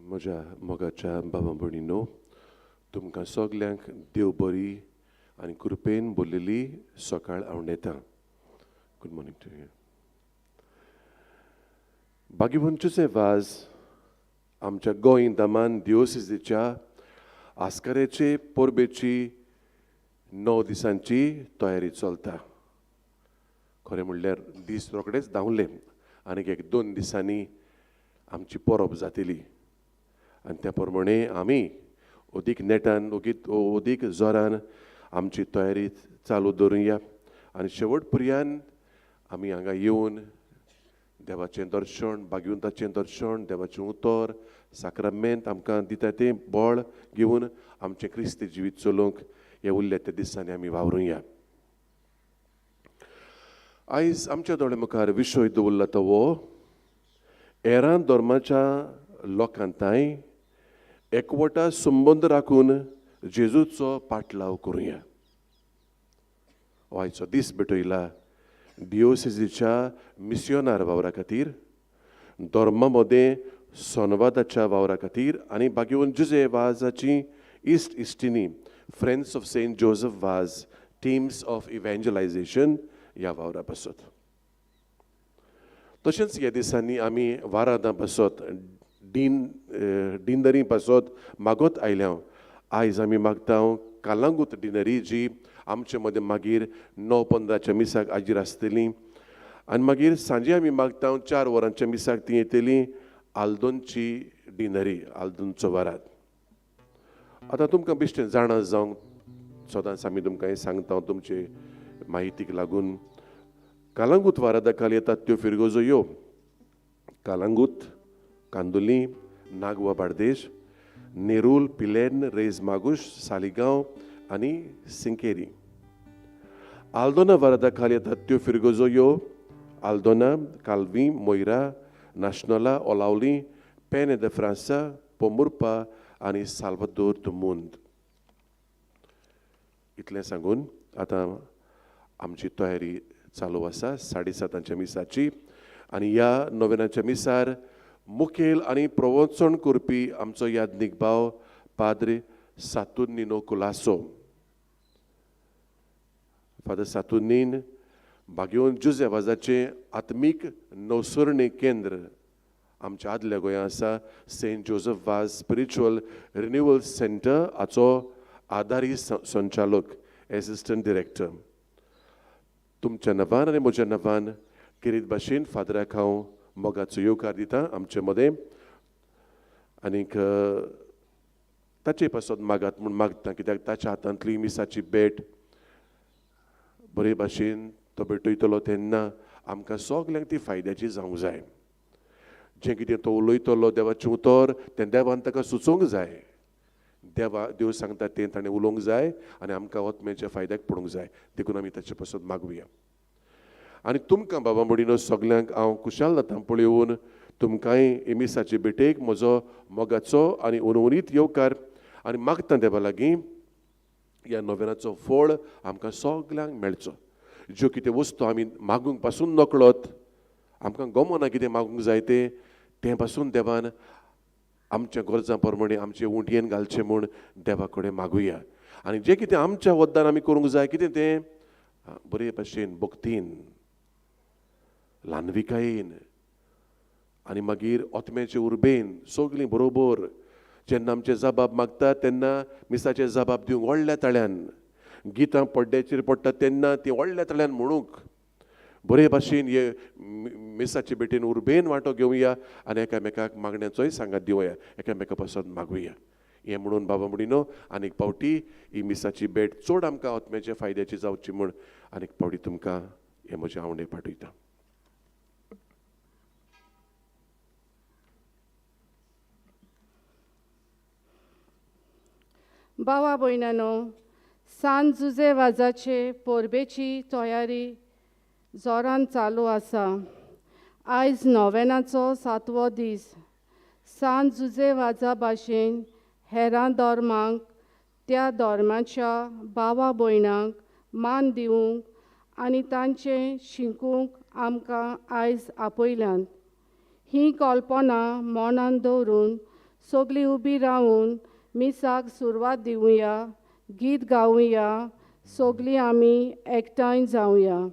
म्हज्या मोगाच्या बाबा भयणीनो, तुमकां सगल्यांक देव बरी आनी कृपेन भरलेली सकाळ आवडटा. Good morning to you. भाग्यवंत जुझे वाज आमच्या गोंय दमन दिओसिजीच्या आस्कारेचे परबेची 9 दिसांची तयारी चलता. खरें म्हणल्यार दीस रोखडेच धांवले आनीक एक 2 दिसांनी आमची परब जातली आनी त्या प्रमाणे आमी अदीक नेटान अदीक जोरान आमची तयारी चालू दवरुया आनी शेवट पर्यंत आमी हांगा येवन देवाचें दर्शन, भाग्यवंताचें दर्शन, देवाचें उतर, साक्रामेंत आमकां दिता तें बळ घेवन आमचें क्रिस्ती जिवीत चलोवंक हे उरल्या त्या दिसांनी आमी वावरुया. आयज आमच्या दोळे मुखार विशय दवरला तो हो हेरां धर्माच्या लोकां तांय एकवटा संबंद राखून जेजूचो पाटलाव करुया. आयचो दीस भेटयला डिओसिजीच्या मिसियोनार वावरा खातीर, धर्मा मदें संवादाच्या वावरा खातीर आनी भाग्यवंत जुझे वाजाची इश्ट इश्टिनी friends of Saint Joseph Vaz teams of evangelisation ह्या वावरा पासत. तशेंच ह्या दिसांनी आमी वारादां पासत डिनरी पासत मागत आयल्या. आयज आमी मागता कालांगूत डिनरी जी आमचे मदें मागीर 9:15 मिसाक हाजीर आसतली आनी मागीर सांजे आमी मागता 4 वरांच्या मिसाक ती येतली आल्दोनची डिनरी, आल्दोनचो वारात. आतां तुमकां बेश्टें जाणा जावंक सदांच आमी तुमकां हें सांगता तुमचे माहितीक लागून. कालांगूत वारादा खाल येतात त्यो फिरगोजो ह्यो कालांगूत, कांदोली, नागवा बार्देश, नेरूल, पिलेर्न, रेज मागूश, सालिगांव आनी सिंकेरी. आल्दोना वारादा खाल येतात त्यो फिरगोजो ह्यो आल्दोना, कालवी, मोयरा, नाशनोला, ओलावली, पेने the França, Pomburpa आनी साल्वादोर दु मुंद. इतलें सांगून आतां आमची तयारी चालू आसा 7:30 मिसाची आनी ह्या नोवेनाच्या मिसार मुखेल आनी प्रवचन करपी आमचो याज्ञीक भाव पाद्रे सातुर्निनो कुलासो. फादर सातुर्नीन भाग्यवंत जुझे वाजाचें आत्मीक नवसरणी केंद्र आमच्या आदल्या गोंया आसा, Saint Joseph Vaz spiritual renewal centre हाचो आदारी संचालक, एसिस्टंट डिरेक्टर. तुमच्या नांवान आनी म्हज्या नांवान किरीत भाशेन फादराक हांव मोगाचो येवकार दिता आमचे मदें आनीक ताचे पासत मागात म्हूण मागता, कित्याक ताच्या हातांतली मिसाची भेट बरे भाशेन तो भेटयतलो तेन्ना आमकां सगल्यांक ती फायद्याची जावंक जाय. जें कितें तो उलयतलो देवाचें उतर तें देवान ताका सुचोवंक जाय. देव सांगता तें ताणें उलोवंक जाय आनी आमकां आत्म्याच्या फायद्याक पडूंक जाय. देखून आमी ताचे पासत मागुया. आनी तुमकां बाबा भयणीनो सगल्यांक हांव खुशाल जाता पळोवन तुमकांय मिसाचे भेटेक म्हजो मोगाचो आनी उनउनीत येवकार आनी मागता देवा लागीं ह्या नोवेनाचो फळ आमकां सगल्यांक मेळचो. ज्यो कितें वस्तू आमी मागूंक पासून नकळत आमकां गमना कितें मागूंक जाय तें तें पासून देवान आमच्या गरजां प्रमाणे आमचे उंटयेन घालचें म्हूण देवा कडेन मागुया. आनी जें कितें आमच्या वद्दान आमी करूंक जाय कितें तें बरे भाशेन भक्तीन, ल्हानविकायेन आनी मागीर आत्म्याचे उर्बेन सगळीं बरोबर. जेन्ना आमचे जबाब मागता तेन्ना मिसाचे जबाब दिवंक व्हडल्या ताळ्यान, गितां पड्ड्याचेर पडटा तेन्ना ती व्हडल्या ताळ्यान म्हणूंक बरे भाशेन हे मिसाचे भेटेन उर्बेन वांटो घेवया आनी एकामेकाक मागण्याचोय सांगात दिवया, एकामेका पासत मागुया. हें म्हणून बाबा भयणीनो आनीक फावटी ही मिसाची भेट चड आमकां आत्म्याच्या फायद्याची जावची म्हूण आनीक फावटी तुमकां हें म्हजें आवडे पाठयता. भावा भयणानो, सान जुझे वाजाचे परबेची तयारी जोरान चालू आसा. आयज नोवेनाचो 7वो दीस. सान जुझे वाजा भाशेन हेरां धर्मांक त्या धर्माच्या भावा भयणांक मान दिवंक आनी तांचें शिकूंक आमकां आयज आपयल्यात. ही कल्पना मनान दवरून सगळीं उबी रावन मिसाक सुरवात दिवया, गीत गावया, सगळीं आमी एकठांय जावया.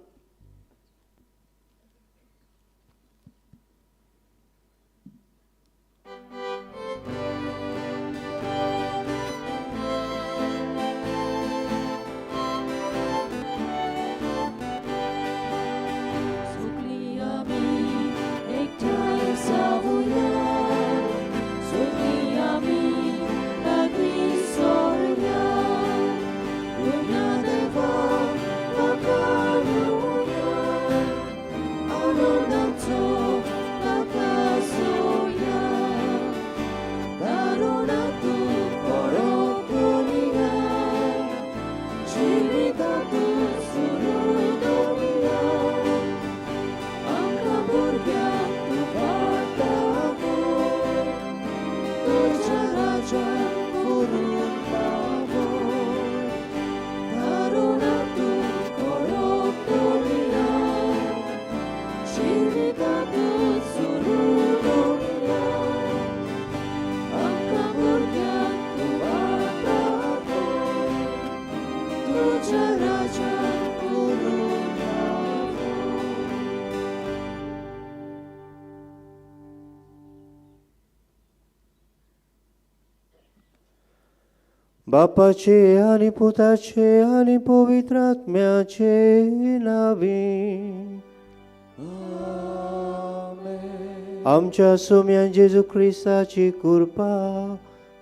बापाचे आनी पुताचे आनी पवित्र आत्म्याचे नांवी. आमच्या सोम्या जेजू क्रिस्ताची कृपा,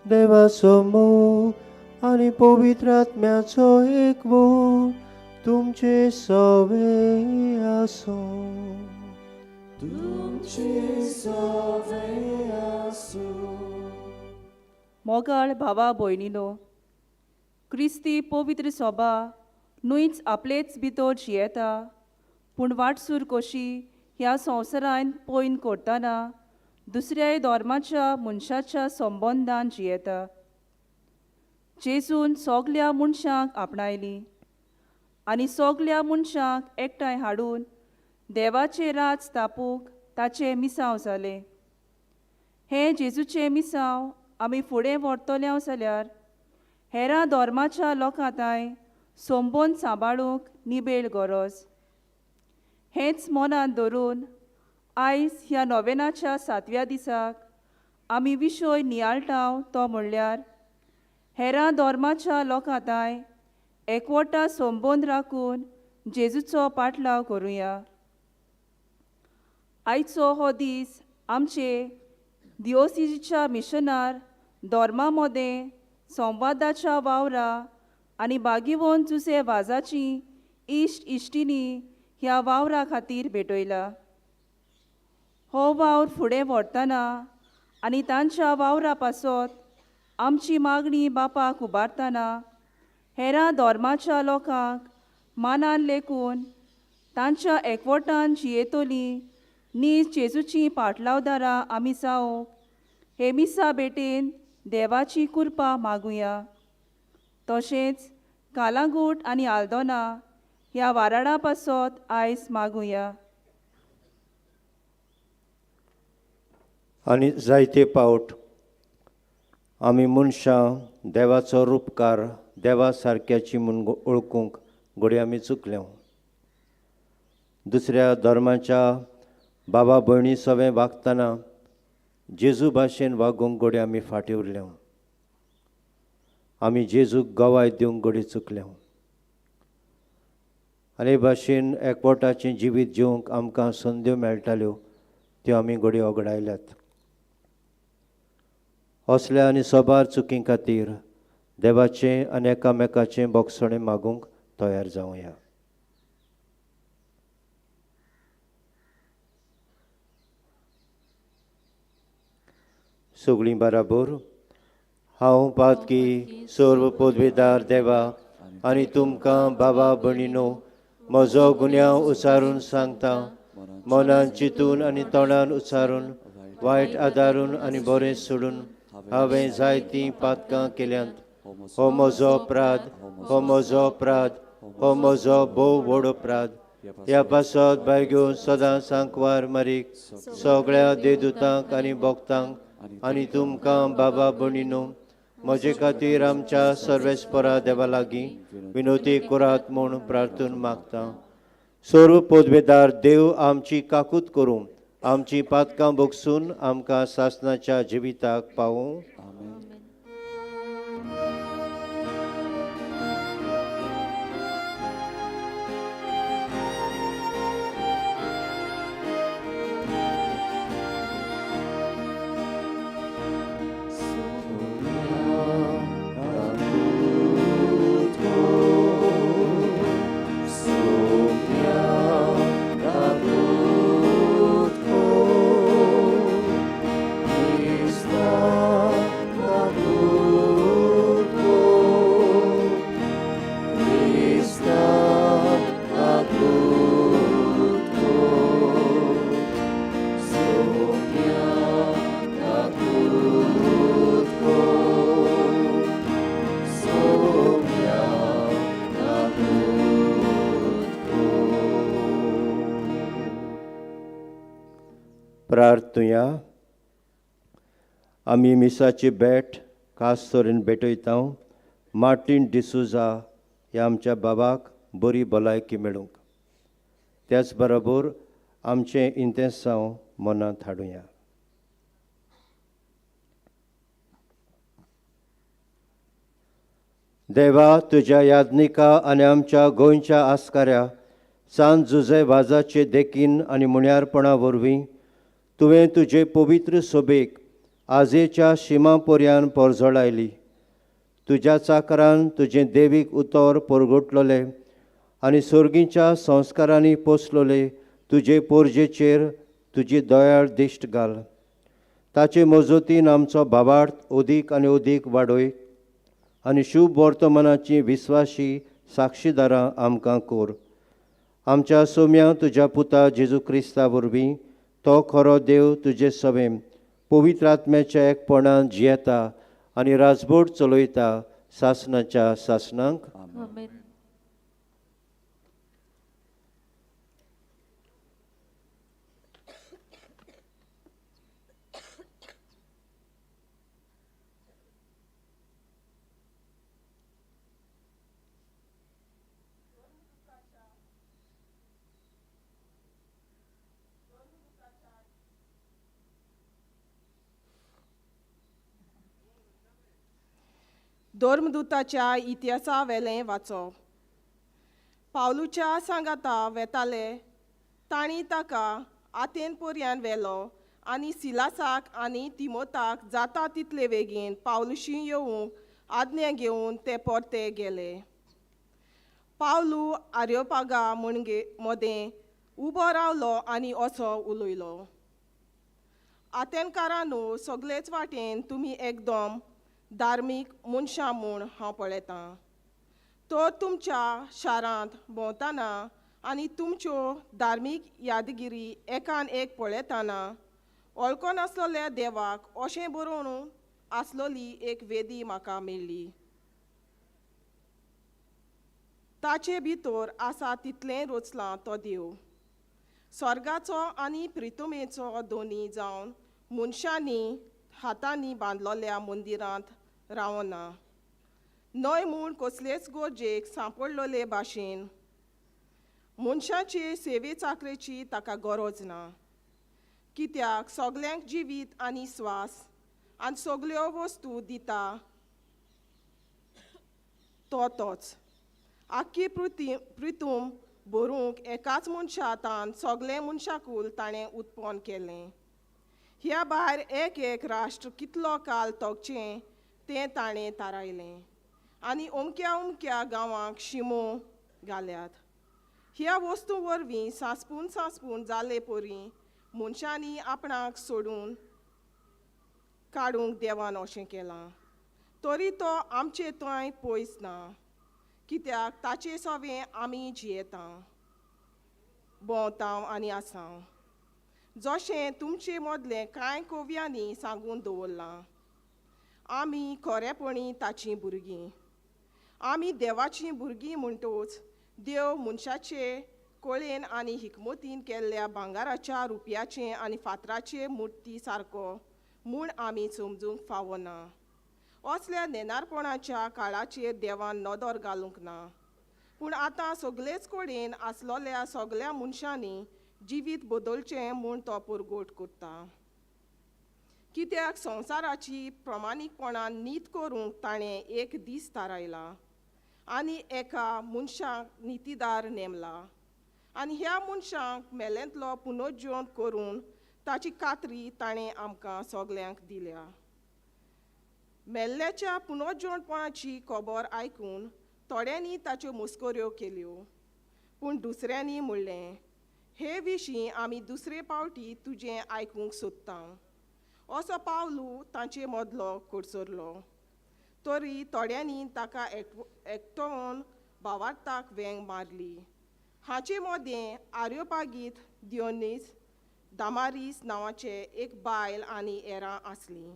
देवाचो मोग आनी पवित्र आत्म्याचो एकवट तुमचे सवे आसूं. तुमचे सवे आसूं. मोगाळ भावा भयणीनो, क्रिस्ती पवित्र सोबा न्हूच आपलेच भितर जियेता, पूण वाटसूर कशी ह्या संवसारान पयन करतना दुसऱ्याय धर्माच्या मनशाच्या संबंदान जियेता. जेजून सगल्या मनशांक आपणायली आनी सगल्या मनशांक एकठांय हाडून देवाचें राज स्थापूंक ताचें मिसांव जालें. हें जेजूचें मिसांव आमी फुडें व्हरतले जाल्यार हेरां धर्माच्या लोकां तांय संबंद सांबाळूंक निबेळ गरज. हेंच मनांत धरून आयज ह्या नोवेनाच्या सातव्या दिसाक आमी विशय नियाळटाव तो म्हणल्यार हेरां धर्माच्या लोकां तांय एकवटा संबंद राखून जेजूचो पाटलाव करुया. आयचो हो दीस आमचे दिओसिजीच्या मिशनार धर्मा मदें संवादाच्या वावरा आनी बागीवन जुसे वाजाची इश्ट इश्टिनी ह्या वावरा खातीर भेटयला. हो वावर फुडें व्हरतना आनी तांच्या वावरा पासत आमची मागणी बापाक उबारतना हेरां धर्माच्या लोकांक मानान लेखून तांच्या एकवटान जियेतली नीज जेजूची पाटलावदारां आमी जावंक हे मिसा भेटेन देवाची कृपा मागुया. तशेंच कालांगूट आनी आल्दोना ह्या वाराडा पासत आयज मागुया. आनी जायते पावट आमी मनशां देवाचो रुपकार देवा सारक्याची म्हूण वळखूंक घडये आमी चुकले. दुसऱ्या धर्माच्या बाबा भयणी सवें वागतना जेजू भाशेन वागूंक घडये आमी फाटीं उरले. आमी जेजूक गवाय दिवंक घडये चुकले. आनी हे भाशेन एकवटाचें जिवीत जिवंक आमकां संद्यो मेळटाल्यो त्यो आमी घडये वगडायल्यात. असल्या आनी सोबार चुकीं खातीर देवाचें आनी एकामेकाचें बोगसणें मागूंक तयार जावया. सगळीं बराबर हांव पातकी सर्व पदवेदार देवा आनी तुमकां बाबा भयणीनो म्हजो गुन्यांव उचारून सांगता. मनान चिंतून आनी तोंडान उचारून वायट आदारून आनी बरें सोडून हांवें जायतीं पातकां केल्यांत. हो म्हजो अपराध, हो म्हजो अपराध, हो म्हजो भोव व्हड अपराध. ह्या पासत बायग्यो सदां सांकवार मारीक सगळ्या देदुतांक आनी भक्तांक आनी तुमकां बाबा भयणीनो म्हजे खातीर आमच्या सर्वेस्परा देवा लागीं विनोती करात म्हूण प्रार्थना मागता. सर्व पदवेदार देव आमची काकूत करूं, आमची पातकां भोगसून आमकां सासणाच्या जिविताक पावूं. प्रार्थुया. आमी मिसाची भेट खास तरेन भेटयता मार्टीन डिसुजा ह्या आमच्या बाबाक बरी भलायकी मेळूंक, त्याच बरोबर आमचें इंतेसांव मनांत हाडुया. देवा, तुज्या यादनिका आनी आमच्या गोंयच्या आस्काऱ्या सांत जुझे वाजाचे देखीन आनी मुण्यारपणा वरवीं तुवें तुजे पवित्र सोबेक आजेच्या शिमा पर्यान परजळायली. तुज्या चाकरान तुजें देवीक उतर परगटलोले आनी सोर्गीच्या संस्कारांनी पोसलोले तुजे पोरजेचेर तुजी दयाळ दिश्ट घाल. ताचे मजतीन आमचो भावार्थ अदीक आनी अदीक वाडय आनी शुभ वर्तमानाची विस्वाशी साक्षीदारां आमकां कोर. आमच्या सोम्या तुज्या पुता जेजू क्रिस्ता वरवीं तो खरो देव तुजे सवें पवित्र आत्म्याच्या एकपणान जियेता आनी राजबोट चलयता सासणाच्या सासणांक. आमेन. धर्मदूताच्या इतिहासा वेलें वाचप. पावलूच्या सांगाता वेताले तांणी ताका आतेन पर्यान व्हेलो आनी सिलासाक आनी तिमोताक जाता तितले बेगीन पावलुशी येवंक आज्ञा घेवन ते परते गेले. पावलू आर्योपागा म्हणगे मदें उबो रावलो आनी असो उलयलो, आतेनकारांनो, सगळेच वाटेन तुमी एकदम धार्मीक मनशां म्हूण हांव पळयतां. तो तुमच्या शारांत भोंवतना आनी तुमच्यो धार्मीक यादगिरी एकान एक पळयतना वळखनासलेल्या देवाक अशें बरोवन आसलोली एक वेदी म्हाका मेळ्ळी. ताचे भितर आसा तितलें रचलां तो देव स्वर्गाचो आनी प्रितुमेचो दोनी जावन मनशांनी हातांनी बांदलोल्या मंदिरांत रावना न्हय म्हूण कसलेच गरजेक सांपडलोले भाशेन मनशाचे सेवे चाकरेची ताका गरज ना, कित्याक सगल्यांक जिवीत आनी स्वास आनी सगल्यो वस्तू दिता तो तोच. आख्खी प्रितूम भरूंक एकाच मनशा हातान सगळें मनशाकूल ताणें उत्पन्न केलें. ह्या भायर एक एक राष्ट्र कितलो काल तोगचें तें ताणें थारायलें आनी अमक्या अमक्या गांवांक शिमो घाल्यात. ह्या वस्तू वरवीं सांसपून सांसपून जाले परी मनशांनी आपणाक सोडून काडूंक देवान अशें केलां, तरी तो आमचे थंय पयस ना, कित्याक ताचे सवें आमी जियेता भोंवता आनी आसा. जशें तुमचे मदले कांय कव्यांनी सांगून दवरलां, आमी खरेपणी ताचीं भुरगीं, आमी देवाचीं भुरगीं म्हणटोच देव मनशाचे कळेन आनी हिकमतीन केल्ल्या भांगराच्या रुपयाचे आनी फातराचे मुर्ती सारको म्हूण आमी समजूंक फावना. असल्या नेणारपणाच्या काळाचेर देवान नदर घालूंक ना, पूण आतां सगळेच कडेन आसलोल्या सगळ्या मनशांनी जिवीत बदलचें म्हूण तो परगट करता. कित्याक संवसाराची प्रमाणीकपणान नीत करूंक ताणें एक दीस थारायला आनी एका मनशाक नितीदार नेमला आनी ह्या मनशाक मेलेंतलो पुनर्जीवन करून ताची खात्री ताणें आमकां सगल्यांक दिल्या. मेल्ल्याच्या पुनर्जीवनपणाची खबर आयकून थोड्यांनी ताच्यो मस्कऱ्यो केल्यो, पूण दुसऱ्यांनी म्हणलें, हे विशीं आमी दुसरे पावटी तुजें आयकूंक सोदता. असो पावलू तांचे मदलो कडसरलो. तरी थोड्यांनी ताका एकटोवन भावार्थाक वेंग मारली. हाचे मदें आर्योपागीत दियोनीस दामारीस नांवाचे एक बायल आनी एरां आसली.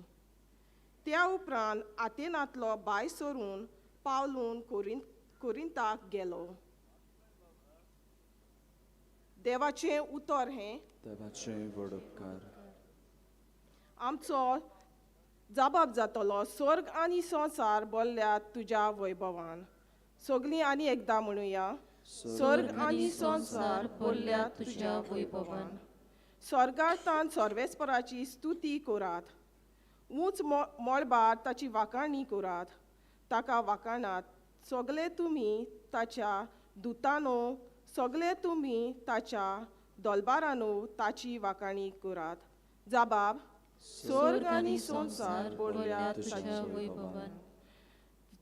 त्या उपरांत आतेनांतलो बाय सरून पावलून कोरिंताक गेलो. देवाचें उतर हें. देवाचें व्हड उपकार. आमचो जाबाब जातलो. स्वर्ग आनी संवसार भरल्यात तुज्या वैभवान. सगलीं आनी एकदां म्हणुया, स्वर्ग आनी संवसार भरल्यात तुज्या वैभवान. स्वर्गांतान सर्वेस्पराची स्तुती करात, ऊंच मळबार ताची वाखाणी करात. ताका वाखाणात सगळे तुमी ताच्या दुतानो, सगळे तुमी ताच्या दलबारानो ताची वाखाणी करात. जाबाब, स्वर्ग आनी संवसार भरल्यात तुज्या वैभवान.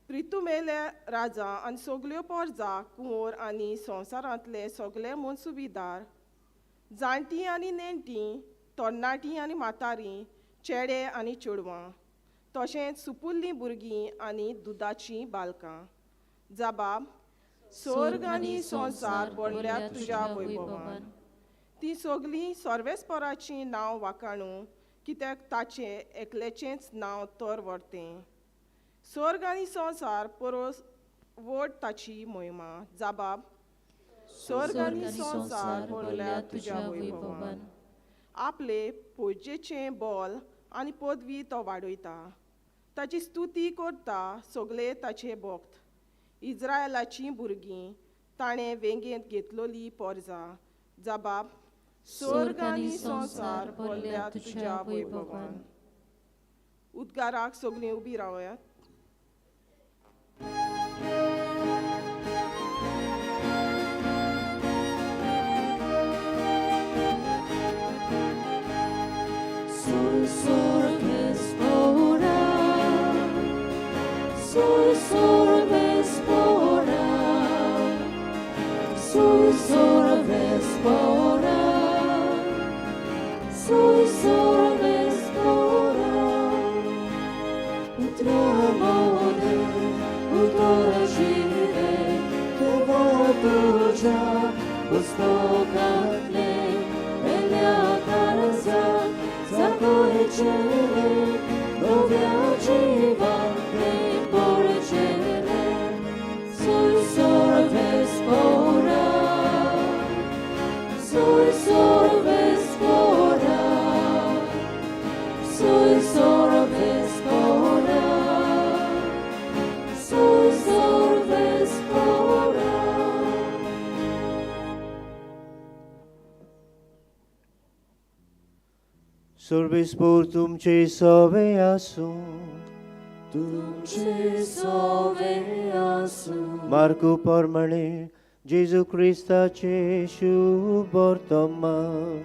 प्रितुमेले राजा आनी सगल्यो पोरजा, कुंवर आनी संवसारांतले सगळे मनसुबीदार, जाणटीं आनी नेणटीं, तरणाटीं आनी म्हातारीं, चेडे आनी चेडवां, तशेंच सुपुल्लीं भुरगीं आनी दुदाचीं बालकां. जाबाब, स्वर्ग आनी संवसार भरल्यात तुज्या वैभवान. तीं सगलीं सर्वेस्पराचीं नांव वाखाणू, कित्याक ताचें एकल्याचेंच नांव तर व्हरतें. स्वर्ग आनी संवसार परस व्हड ताची मोहिमा. जाबाब, स्वर्ग आनी संवसार भरल्यात तुज्या वैभवान. आपले पोजेचें बोल आनी पदवी तो वाडयता. ताची स्तुती करता सगळे ताचे भक्त. इज्रायलाचीं भुरगीं ताणें वेंगेंत घेतलोली पोरजा. जाबाब, स्वर्ग आनी संवसार भरल्यात तुज्या वैभवान. उद्गाराक सगळीं उबी रावयात. सर्वेस्पोर तुमचे सवे आसूं. तुमचे सवे आसूं. मार्कू प्रमाणे जेजू क्रिस्ताचे शुभ वर्तमान.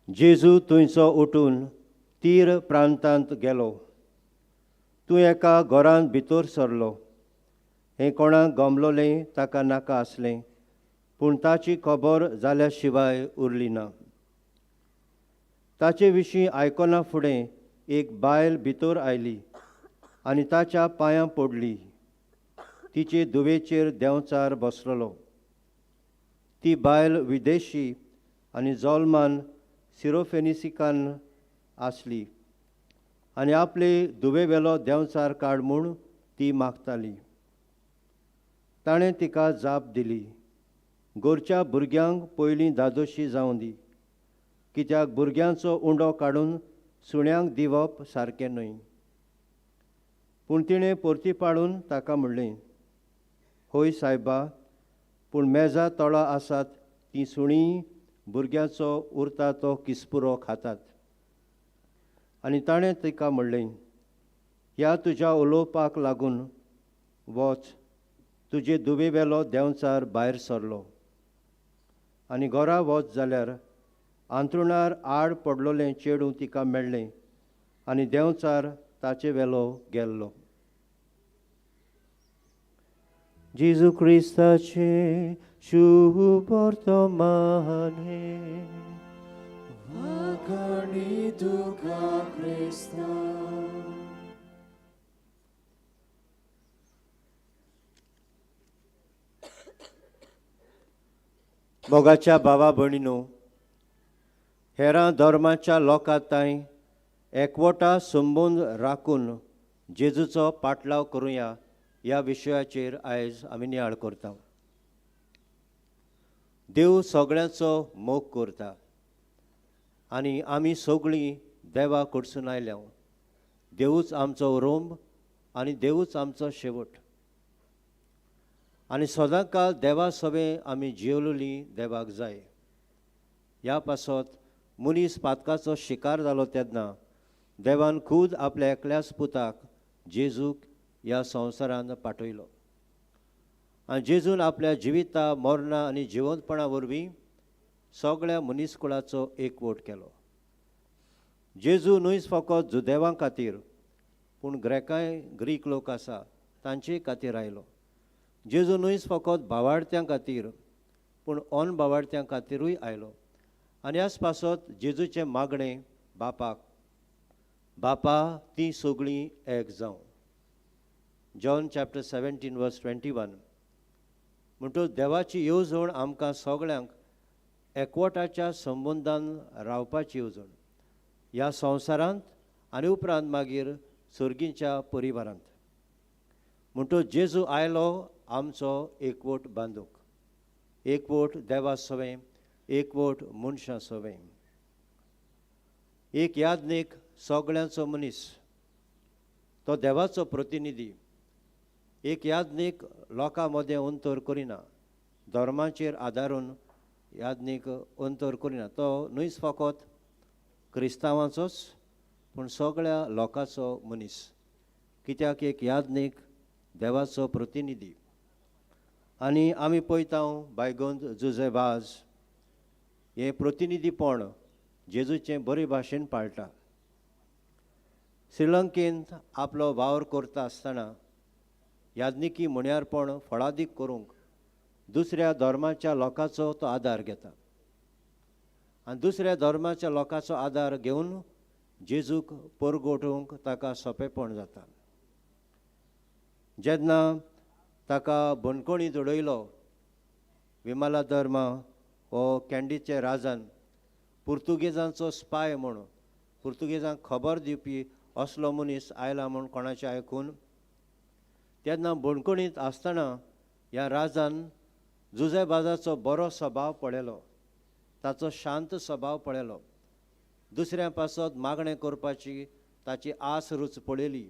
जेजू थंयचो उठून तीर प्रांतांत गेलो. तूं एका घरांत भितर सरलो. हें कोणाक गमलोलें ताका नाका आसलें, पूण ताची खबर जाल्या शिवाय उरली ना. ताचे विशीं आयकना फुडें एक बायल भितर आयली आनी ताच्या पांयां पडली. तिचे धुवेचेर देंवचार बसलेलो. ती बायल विदेशी आनी जोल्मान सिरोफेनिसिकान आसली आनी आपले धुवेवेलो देंवचार काड म्हूण ती मागताली. ताणें तिका जाप दिली, गोरच्या भुरग्यांक पयलीं धादोशी जावं दी, कित्याक भुरग्यांचो उंडो काडून सुण्यांक दिवप सारकें न्हय. पूण तिणें परती पाडून ताका म्हणलें, हय सायबा, पूण मेजा तळा आसात तीं सुणीं भुरग्यांचो उरता तो किसपुरो खातात. आनी ताणें तिका म्हणलें, ह्या तुज्या उलोवपाक लागून वच, तुजे दुबेवेलो देंवचार भायर सरलो. आनी घरा वच जाल्यार आंतरुणार आड पडलोलें चेडूं तिका मेळ्ळें आनी देंवचार ताचे वेलो गेल्लो. जेजू क्रिस्ताचें शुभ वर्तमान हें. वाखाणी तुका क्रिस्ता. मोगाच्या भावा भयणीनो, हेरां धर्माच्या लोकां तांय एकवटा संबंद राखून जेजूचो पाटलाव करुया ह्या विशयाचेर आयज आमी नियाळ करता. देव सगळ्यांचो मोग करता आनी आमी सगळीं देवा कडसून आयल्या. देवूच आमचो रोंब आनी देवूच आमचो शेवट आनी सदांकाळ देवा सवें आमी जियेवलेली देवाक जाय. ह्या पासत मनीस पातकाचो शिकार जालो तेन्ना देवान खूद आपल्या एकल्याच पुताक जेजूक ह्या संवसारांत पाठयलो आनी जेजून आपल्या जिविता मरणा आनी जिवंतपणा वरवीं सगळ्या मनीसकुळाचो एकवट केलो. जेजू न्हयच फकत जुदेवां खातीर पूण ग्रेकांय ग्रीक लोक आसा तांचे खातीर आयलो. जेजू न्हयच फकत भावार्थ्यां खातीर पूण अनभावार्थ्यां खातीरूय आयलो. आनी ह्याच पासत जेजूचें मागणें बापाक, बापा तीं सगळीं एक जावं. John chapter 17 verse 21. म्हणटकच देवाची येवजण आमकां सगळ्यांक एकवटाच्या संबंदान रावपाची येवजण ह्या संवसारांत आनी उपरांत मागीर सर्गीच्या परिवारांत. म्हणटकच जेजू आयलो आमचो एकवट बांदूंक, एकवट देवा सवें, एकवट मनशां सवें. एक याज्ञीक सगळ्यांचो मनीस, तो देवाचो प्रतिनिधी. एक याज्ञीक लोकां मदें अंतर करिना, धर्माचेर आदारून याज्ञीक अंतर करिना. तो न्हयच फकत क्रिस्तांवांचोच पूण सगळ्या लोकांचो मनीस, कित्याक एक याज्ञीक देवाचो प्रतिनिधी. आनी आमी पळयता बायगोंद जुजे वाज हें प्रतिनिधीपण जेजूचें बरे भाशेन पाळटा. श्रीलंकेंत आपलो वावर करता आसतना याज्ञिकी म्हण्यारपण फळादीक करूंक दुसऱ्या धर्माच्या लोकांचो तो आदार घेता आनी दुसऱ्या धर्माच्या लोकांचो आदार घेवन जेजूक परगटूंक ताका सोंपेपण जाता. जेन्ना ताका बणकणींत उडयलो विमला धर्मा हो कँडीचे राजान पुर्तुगेजांचो स्पाय म्हूण पुर्तुगेजांक खबर दिवपी असलो मनीस आयला म्हूण कोणाचें आयकून तेन्ना बणकणींत आसतना ह्या राजान जुजेबाजाचो बरो स्वभाव पळयलो, ताचो शांत स्वभाव पळयलो, दुसऱ्या पासत मागणें करपाची ताची आस रूच पळयली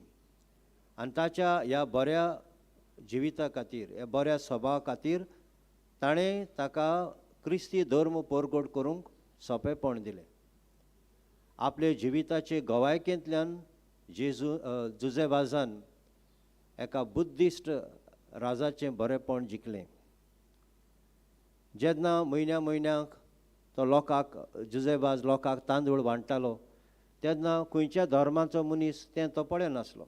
आनी ताच्या ह्या बऱ्या जिविता खातीर, ह्या बऱ्या स्वभावा खातीर ताणें ताका क्रिस्ती धर्म परगट करूंक सोंपेपण दिलें. आपले जिविताचे गवायकेंतल्यान जेजू जुजेवाजान एका बुद्धिस्ट राजाचें बरेंपण जिखलें. जेन्ना म्हयन्या म्हयन्याक तो लोकांक जुजेवाज लोकांक तांदूळ वांट्टालो तेन्ना खंयच्या धर्माचो मनीस तें तो पळयनासलो.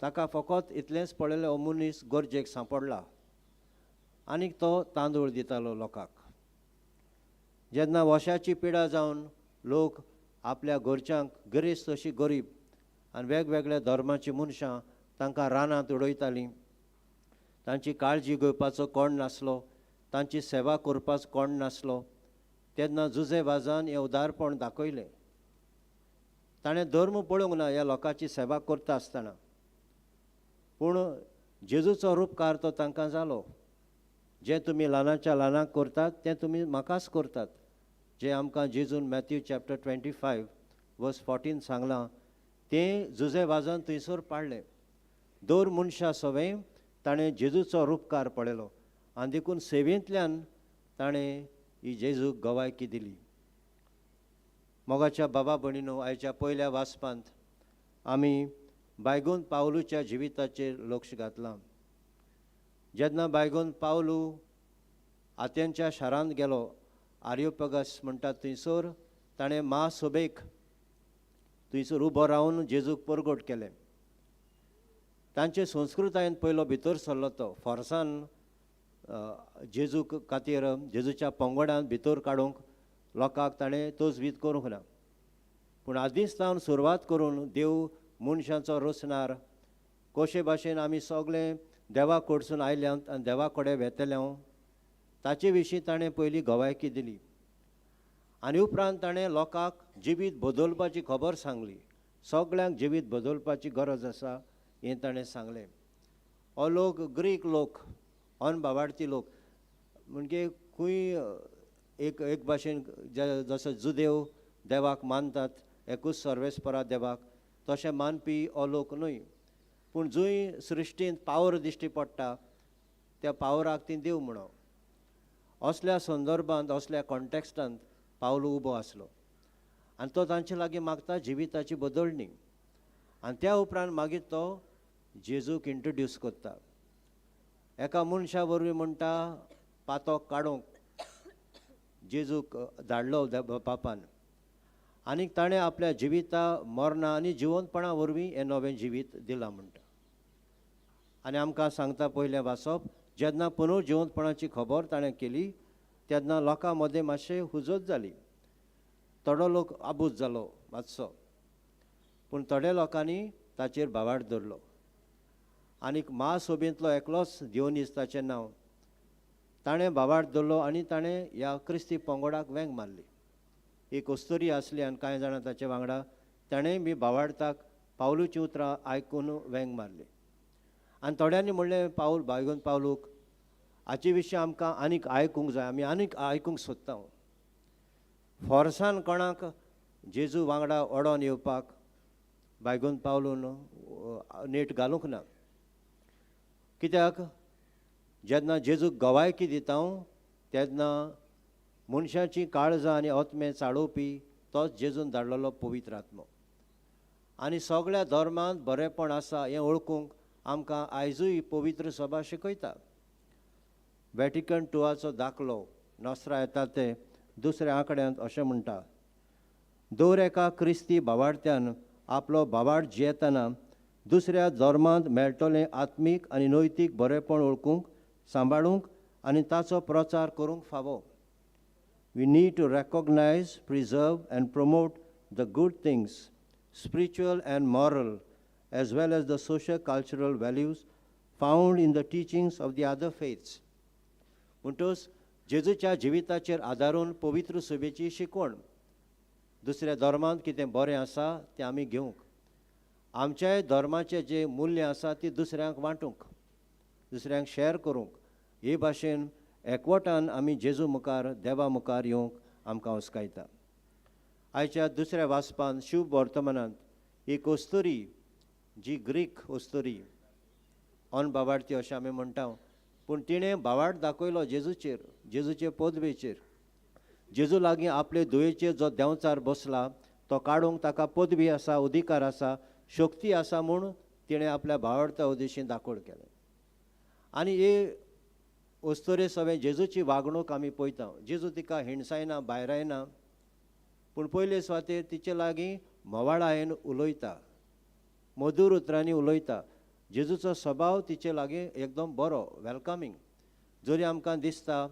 ताका फकत इतलेंच पळयलें हो मनीस गरजेक सांपडला आनी तो तांदूळ दितालो लोकांक. जेन्ना वशाची पिडा जावन लोक आपल्या घरच्यांक गिरेस्त अशी गरीब आनी वेगवेगळ्या धर्माचीं मनशां तांकां रानांत उडयतालीं, तांची काळजी घेवपाचो कोण नासलो, तांची सेवा करपाचो कोण नासलो, तेन्ना जुजेवाजान हें उदारपण दाखयलें. ताणें धर्म पळोवंक ना ह्या लोकांची सेवा करता आसतना, पूण जेजूचो रुपकार तो तांकां जालो. जें तुमी ल्हानाच्या ल्हानाक करतात तें तुमी म्हाकाच करतात. जें आमकां जेजून मॅथ्यू चॅप्टर 25 वर्स 14 सांगलां तें जुजे वाजान थंयसर पाडलें. दर मनशा सवें ताणें जेजूचो रुपकार पळयलो आनी देखून सेवेंतल्यान ताणें ही जेजूक गवायकी दिली. मोगाच्या बाबा भयणीनो, आयच्या पयल्या वाचपांत आमी बायगून पावलूच्या जिविताचेर लक्ष घातलां. जेन्ना बायगून पावलू आतेनच्या शारांत गेलो, आर्योपगस म्हणटात थंयसर ताणें महासभेक थंयसर उबो रावन जेजूक परगट केलें. तांचे संस्कृतायेन पयलो भितर सरलो तो फोर्सान जेजूक खातीर जेजूच्या पंगडान भितर काडूंक लोकांक ताणें तजवीज करूंक ना. पूण आदींच सावन सुरवात करून देव मनशांचो रचणार कशे भाशेन आमी सगळे देवा कडसून आयल्यात आनी देवा कडेन वेतले ताचे विशीं ताणें पयलीं गवायकी दिली आनी उपरांत ताणें लोकांक जिवीत बदलपाची खबर सांगली. सगळ्यांक जिवीत बदलपाची गरज आसा हें ताणें सांगलें. हो लोक ग्रीक लोक, अनबावाडती लोक, म्हणजे खंय एक एक भाशेन जसो जुदेव देवाक मानतात एकूच सर्वेस्परा देवाक तशें मानपी हो लोक न्हय, पूण जंय सृश्टींत पावर दिश्टी पडटा त्या पावराक ती देव म्हणो. असल्या संदर्भांत असल्या कॉन्टेक्स्टांत पावलू उबो आसलो आनी तो तांचे लागीं मागता जिविताची बदलणी आनी त्या उपरांत मागीर तो जेजूक इंट्रोड्यूस करता. एका मनशा वरवीं म्हणटा पातोक काडूंक जेजूक धाडलो बापान आनीक ताणें आपल्या जिविता मरणा आनी जिवंतपणा वरवीं हें नवें जिवीत दिलां म्हणटा. आनी आमकां सांगता पयलें वाचप, जेन्ना पुनर्जिवंतपणाची खबर ताणें केली तेन्ना लोकां मदें मातशें हुजत जाली. थोडो लोक आबूज जालो मातसो, पूण थोड्या लोकांनी ताचेर भावार्थ धरलो. आनीक महासभेंतलो एकलोच दियोनीस ताचें नांव, ताणें भावार्थ धरलो आनी ताणें ह्या क्रिस्ती पंगडाक वेंग मारली. एक अस्तुरी आसली आनी कांय जाणां ताचे वांगडा, ताणें बी भावार्थाक पावलूचीं उतरां आयकून वेंग मारली. आनी थोड्यांनी म्हणलें पावल बायगून पावलूक हाचे विशीं आमकां आनीक आयकूंक जाय, आमी आनीक आयकूंक सोदता. फोर्सान कोणाक जेजू वांगडा ओडोन येवपाक बायगून पावलून नेट घालूंक ना. कित्याक जेन्ना जेजूक गवायकी दिता तेन्ना मनशाची काळजां आनी आत्मे चाळोवपी तोच जेजून धाडलेलो पवित्र आत्मो. आनी सगळ्या धर्मांत बरेंपण आसा हें वळखूंक आमकां आयजूय पवित्र सभा शिकयता. वॅटिकन टुवाचो दाखलो नोस्त्रा येता ते दुसऱ्या आंकड्यांत अशें म्हणटा, दर एका क्रिस्ती भावार्थ्यान आपलो भावार्थ जियेतना दुसऱ्या धर्मांत मेळटलें आत्मीक आनी नैतीक बरेंपण वळखूंक, सांबाळूंक आनी ताचो प्रचार करूंक फावो. We need to recognize, preserve and promote the good things, spiritual and moral, as well as the social cultural values found in the teachings of the other faiths. म्हणटच जेजूच्या जिविताचेर आदारून पवित्र सभेची शिकवण, दुसऱ्या धर्मांत कितें बरें आसा तें आमी घेवंक, आमच्याय धर्माचें जें मूल्य आसा ती दुसऱ्यांक वांटूंक, दुसऱ्यांक शॅर करूंक, हे भाशेन एकवटान आमी जेजू मुखार देवा मुखार येवंक आमकां हुस्कायता. आयच्या दुसऱ्या वाचपान शुभ वर्तमानांत एक अस्तुरी, जी ग्रीक अस्तुरी, अनबावार्थी अशें आमी म्हणटा, पूण तिणें भावार्थ दाखयलो जेजूचेर, जेजूचे पदवेचेर. जेजू लागीं आपले दुयेचेर जो देंवचार बसला तो काडूंक ताका पदवी आसा, अधिकार आसा, शक्ती आसा म्हूण तिणें आपल्या भावार्था उदेशीं दाखोवण केलें. आनी हे अस्तुरे सवें जेजूची वागणूक आमी पळयता. जेजू तिका हिणसायना, भायरायना, पूण पयले सुवातेर तिचे लागीं म्होवाळायेन उलयता, मधूर उतरांनी उलयता. जेजूचो स्वभाव तिचे लागीं एकदम बरो, वेलकमींग. जरी आमकां दिसता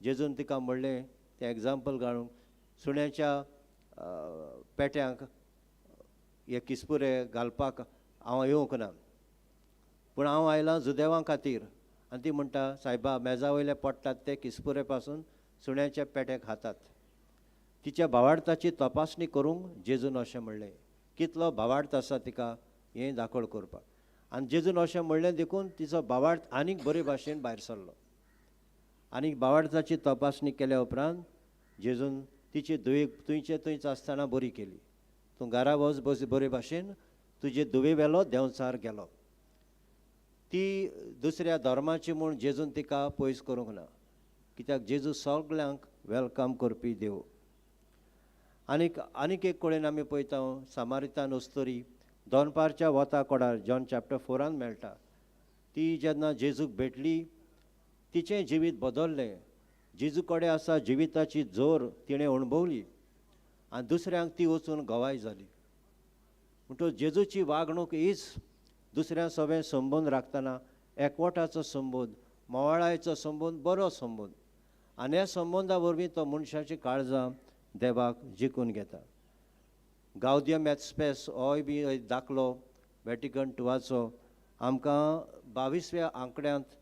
जेजून तिका म्हणलें तें एग्जाम्पल घालूंक, सुण्याच्या पेट्यांक हे किसपुरे घालपाक हांव येवंक ना, पूण हांव आयलां जुदेवां खातीर. आनी ती म्हणटा, सायबा मेजा वयले पडटात ते किसपुरे पासून सुण्याच्या पेटे खातात. तिच्या भावार्थाची तपासणी करूंक जेजून अशें म्हणलें. कितलो भावार्थ आसा तिका हें दाखोवण करपाक. आनी जेजून अशें म्हणलें देखून तिचो भावार्थ आनीक बरे भाशेन भायर सरलो. आनी भावार्थाची तपासणी केल्या उपरांत जेजून तिची धुवेक थंयचे थंयच आसतना बरी केली. तूं घरा वच बस बरे भाशेन, तुजे धुवे वेलो देंवचार गेलो. ती दुसऱ्या धर्माची म्हूण जेजून तिका पयस करूंक ना, कित्याक जेजू सगल्यांक welcome करपी देव. आनीक आनीक एक कडेन आमी पळयता, सामारितान अस्तुरी दनपारच्या वता कोडार, जॉन चॅप्टर 4 मेळटा. ती जेन्ना जेजूक भेटली तिचें जिवीत बदल्लें. जेजू कडेन आसा जिविताची जोर तिणें अणभवली आनी दुसऱ्यांक ती वचून गवाय जाली. म्हणटकच जेजूची वागणूक हीच, दुसऱ्यां सगळें संबंद राखतना एकवटाचो संबंद, मोवाळायेचो संबंद, बरो संबंद, आनी ह्या संबंदा वरवीं तो मनशाची काळजां देवाक जिखून घेता. गावदियम एट स्पेस होय बी एक दाखलो वेटिकन 2 आमकां 22व्या आंकड्यांत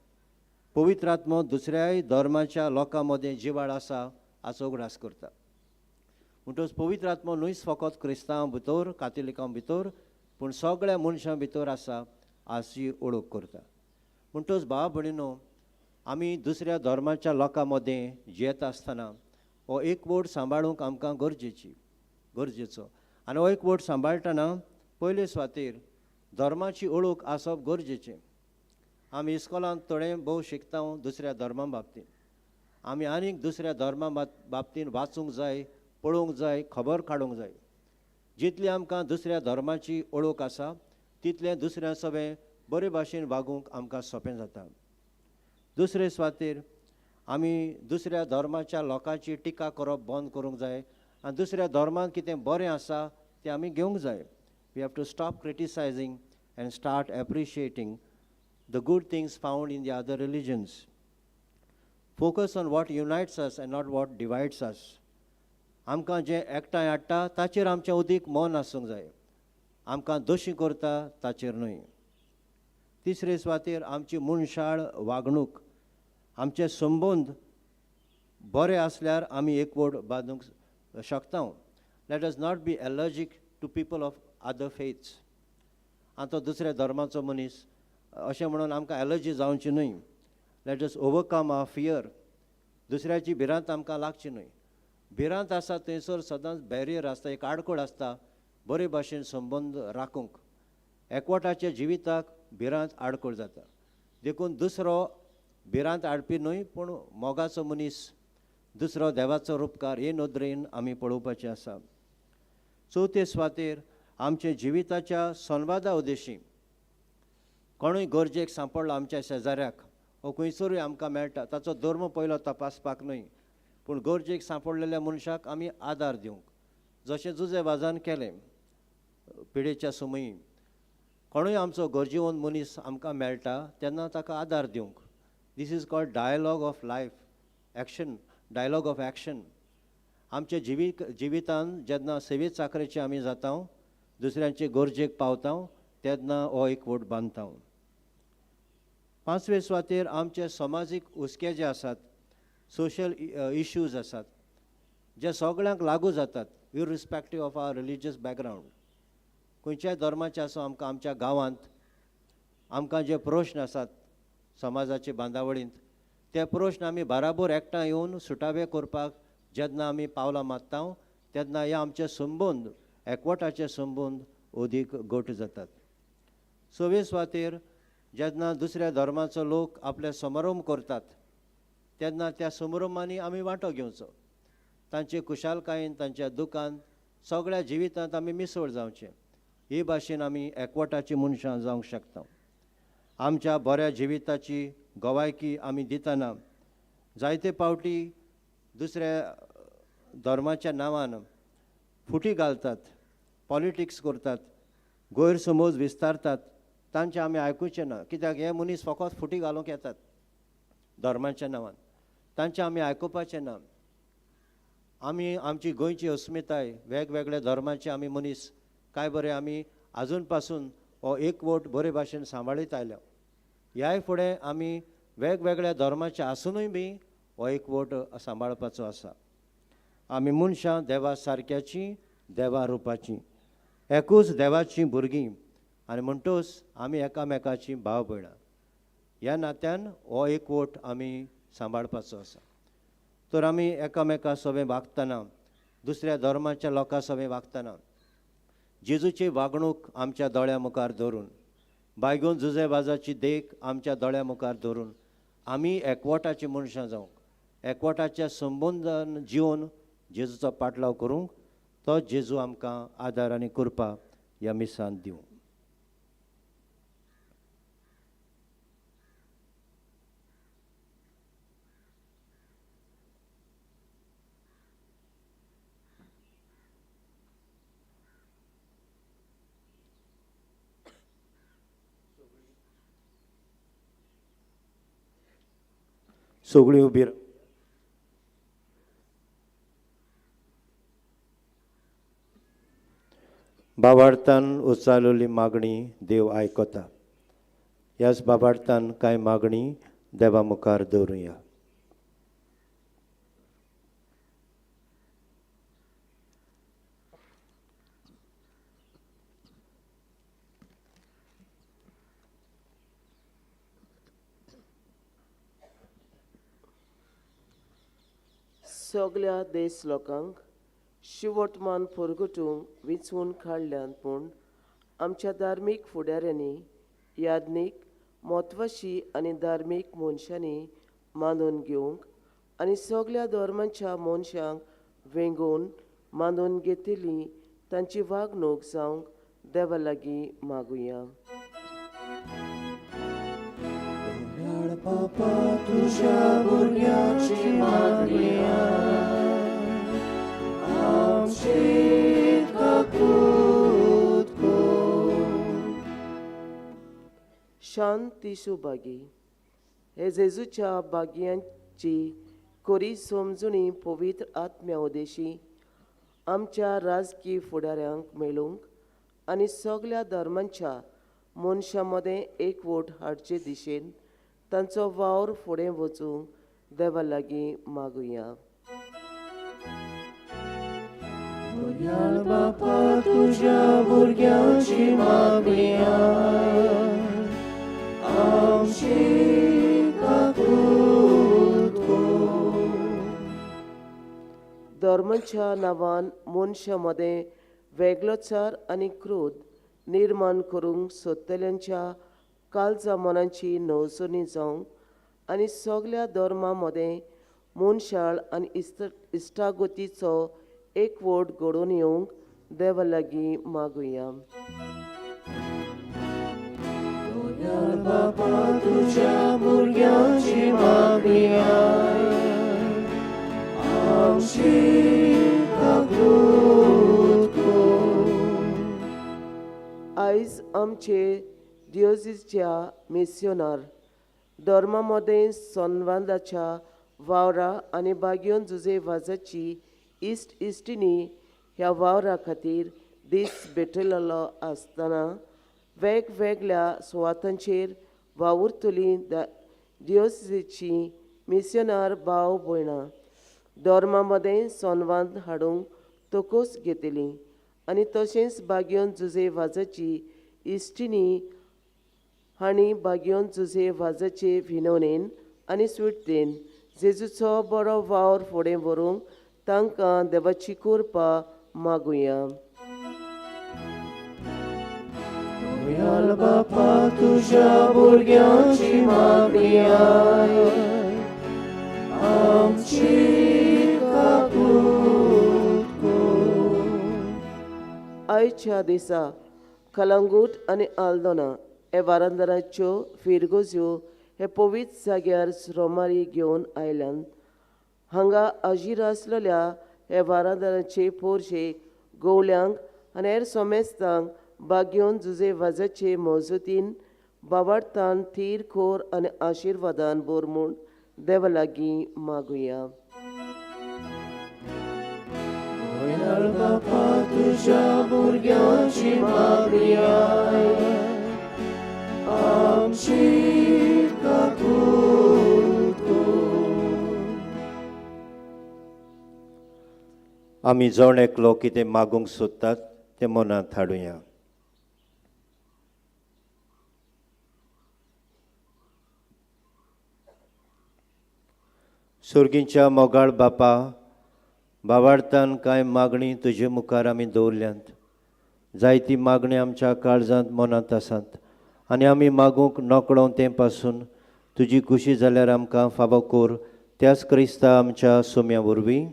पवित्र आत्मो दुसऱ्याय धर्माच्या लोकां मदें जिवाळ आसा हाचो उगडास करता. म्हणटकच पवित्र आत्मो न्हूच फकत क्रिस्तांवां भितर, कातोलिकां भितर, पूण सगळ्या मनशां भितर आसा हाची ओळख करता. म्हणटकच भाव भयणीनो, आमी दुसऱ्या धर्माच्या लोकां मदें जियेता आसतना हो एकवट सांबाळूंक आमकां गरजेचो. आनी हो एकवट सांबाळटना पयले सुवातेर धर्माची ओळख आसप गरजेचें. आमी इस्कोलांत थोडें भोव शिकता दुसऱ्या धर्मा बाबतींत, आमी आनीक दुसऱ्या धर्मा बाबतींत वाचूंक जाय, पळोवंक जाय, खबर काडूंक जाय. जितली आमकां दुसऱ्या धर्माची ओळख आसा तितलें दुसऱ्या सगळें बरे भाशेन वागूंक आमकां सोंपें जाता. दुसरे सुवातेर आमी दुसऱ्या धर्माच्या लोकांची टिका करप बंद करूंक जाय आनी दुसऱ्या धर्मांत कितें बरें आसा तें आमी घेवंक जाय. We have to stop criticising and start appreciating the good things found in the other religions. Focus on what unites us and not what divides us. आमकां जें एकठांय हाडटा ताचेर आमचें अदीक मन आसूंक जाय, आमकां दोशी करता ताचेर न्हय. तिसरे सुवातेर आमची मनशाळ वागणूक, आमचे संबंद बरे आसल्यार आमी एकवट बांदूंक शकता. Let us not be allergic to people of other faiths. आतां दुसऱ्या धर्माचो मनीस अशें म्हणून आमकां एलर्जी जावची न्हय. Let us overcome our fear. दुसऱ्याची भिरांत आमकां लागची न्हय. भिरांत आसा थंयसर सदांच बॅरियर आसता, एक आडखळ आसता बरे भाशेन संबंद राखूंक. एकवटाच्या जिविताक भिरांत आडखळ जाता. देखून दुसरो भिरांत हाडपी न्हय, पूण मोगाचो मनीस, दुसरो देवाचो रुपकार हे नदरेन आमी पळोवपाचें आसा. चवथे सुवातेर आमच्या जिविताच्या संवादा उद्देशी कोणूय गरजेक सांपडलो आमच्या शेजाऱ्याक वो खंयसरूय आमकां मेळटा, ताचो धर्म पयलो तपासपाक न्हय, पूण गरजेक सांपडलेल्या मनशाक आमी आदार दिवंक, जशें जुजे वाजान केलें पिडेच्या समयी. कोणूय आमचो गरजेवंत मनीस आमकां मेळटा तेन्ना ताका आदार दिवंक. This is called dialogue of life action, dialogue of action. आमच्या जिवितान जेन्ना सेवे चाकरेचे आमी जाता, दुसऱ्यांचे गरजेक पावता, तेन्ना हो एकवट बांदता. पांचवे सुवातेर आमचे समाजीक हुस्के जे आसात, सोशल इश्यूज आसात, जे सगळ्यांक लागू जातात irrespective of our religious background. खंयच्याय धर्माचे आसूं, आमकां आमच्या गांवांत आमकां जे प्रश्न आसात समाजाचे बांदावळींत, ते प्रश्न आमी बराबर एकठांय येवन सुटावे करपाक जेन्ना आमी पावलां मारता तेन्ना हे आमचे संबंद, एकवटाचे संबंद अदीक घट जातात. सवे सुवातेर जेन्ना दुसऱ्या धर्माचो लोक आपले समारंभ करतात तेन्ना त्या समारंभांनी आमी वांटो घेवचो. तांचे खुशालकायेन, तांच्या दुखान, सगळ्या जिवितांत आमी मिसळ जावचें. हे भाशेन आमी एकवटाची मनशां जावंक शकता. आमच्या बऱ्या जिविताची गवायकी आमी दितना जायते पावटी दुसऱ्या धर्माच्या नांवान फुटी घालतात, पॉलिटिक्स करतात, गैरसमज विस्तारतात, तांचें आमी आयकुचें ना. कित्याक हे मनीस फकत फुटी घालूंक येतात धर्माच्या नांवान, तांचें आमी आयकुपाचें ना. आमी आमची गोंयची अस्मिताय, वेगवेगळ्या धर्माचे आमी मनीस, काय बरें आमी आजून पासून हो एकवट बरे भाशेन सांबाळीत आयल्या. ह्याय फुडें आमी वेगवेगळ्या धर्माचे आसुनूय बी हो एकवट सांबाळपाचो आसा. आमी मनशां देवा सारक्याचीं, देवा रुपाचीं, एकूच देवाचीं भुरगीं, आनी म्हणटूच आमी एकामेकाचीं भाव भयणां. ह्या नात्यान हो एकवट आमी सांबाळपाचो आसा. तर आमी एकामेका सोबें वागतना, दुसऱ्या धर्माच्या लोकां सोबें वागतना जेजूची वागणूक आमच्या दोळ्या मुखार धरून, बायगून जुजे वाजाची देख आमच्या दोळ्या मुखार धरून आमी एकवटाची मनशां जावंक, एकवटाच्या संबंदान जिवन जेजूचो पाटलाव करूंक तो जेजू आमकां आदार आनी कृपा ह्या मिसान दिवं. सगळीं उबी बाबार्थान उचारलेली मागणी देव आयकता. ह्याच बाबार्थान कांय मागणी देवा मुखार दवरुया. सगळ्या देश लोकांक शिवर्तमान परगटूंक विंचून काडल्यात, पूण आमच्या धार्मीक फुडाऱ्यांनी याज्ञीक म्हत्वाशी आनी धार्मीक मनशांनी मानून घेवंक आनी सगळ्या धर्मांच्या मनशांक वेंगोवन मानून घेतिल्ली तांची वागणूक जावंक देवा लागीं मागुया. बापा तुज्या भुरग्याची मागणी आमची काकूत कर. शांती सुभागी हे जेजूच्या भाग्यांची कोरी समजुणी पवित्र आत्म्या उदेशी आमच्या राजकीय फुडाऱ्यांक मेळूंक आनी सगळ्या धर्मांच्या मनशां मदें एकवट हाडचे दिशेन तांचो वावर फुडें वचूंक देवा लागीं मागुया. बापा तुज्या भुरग्यांची मागणी आमची काकूत कर. धर्माच्या नांवान मनशां मदें वेगळोचार आनी क्रोध निर्माण करूंक सोदतल्यांच्या काळजा मनाची नवसणी जावंक आनी सगळ्या धर्मां मदें मनशाळ आनी इश्टागतीचो एकवट घडोवन येवंक देवा लागीं मागुया. बापा तुज्या भुरग्यांची मागणी आमची काकूत कर. आयज आमचे दियोजीच्या मिस्योनार धर्मा मदें संवादाच्या वावरा आनी बागयोन जुजे वाजाची इश्ट इश्टिणी ह्या वावरा खातीर दीस भेटयलेलो आसतना वेगवेगळ्या सुवातांचेर वावुरतली दियोजीची मिस्योनार भाव भयणां धर्मा मदें संवाद हाडूंक तोकोस घेतली आनी तशेंच बागयोन जुजे वाजाची इश्टिणी हांणी बागयोन जुजे वाजाचे विनवणेन आनी स्विटतेन जेजूचो बरो वावर फुडें व्हरूंक तांकां देवाची कृपा मागुया. बापा तुज्या भुरग्यांची मागणी आमची काकूत कर. आयच्या दिसा कलंगूट आनी आल्दोना हे वारांदराच्यो फिरगोज्यो हे पवित्र जाग्यार रोमारी घेवन आयल्यान. हांगा अजीर आसलेल्या हे वारांदराचे पोरशे गोवल्यांक आनी हेर सोमेस्तांक बागयोन जुजे वाजाचे मौजूदीन बाबार्थान थीर खोर आनी आशिर्वादान बोर म्हूण देवा लागीं मागुया. बापा तुज्या भुरग्यांची मागणी आमची काकूत कर. आमी जण एकलो कितें मागूंक सोदतात तें मनांत हाडुया. सोर्गींच्या मोगाळ बापा, बावार्थान कांय मागणी तुजे मुखार आमी दवरल्यांत. जायती मागणी आमच्या काळजांत मनांत आसात आनी आमी मागूंक नकळो तें पासून तुजी खुशी जाल्यार आमकां फावो कोर, त्याच क्रिस्ता आमच्या सोम्या वरवीं.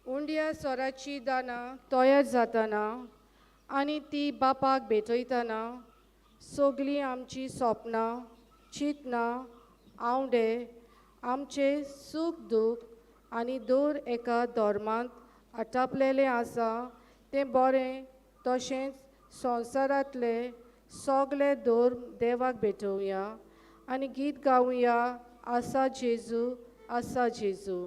उंड्या सोराची दानां तयार जाताना आनी ती बापाक भेटयतना सगळीं आमची सोपनां, चिंतनां, आंवडे, आमचे सूख दूख आनी दर एका धर्मांत आटापलेलें आसा तें बरें तशेंच संवसारांतले सगळे धर्म देवाक भेटोवया आनी गीत गावया आसा जेजू, आसा जेजू.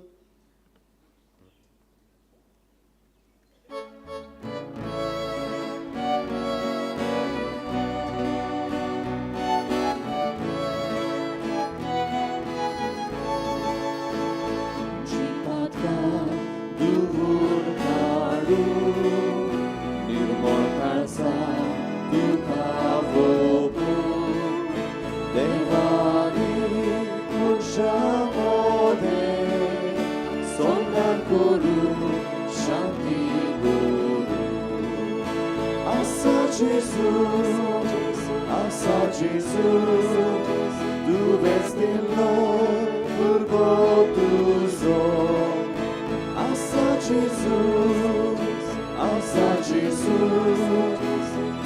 Asa Gesù, tu vesti purgotuso. Asa Gesù, Asa Gesù,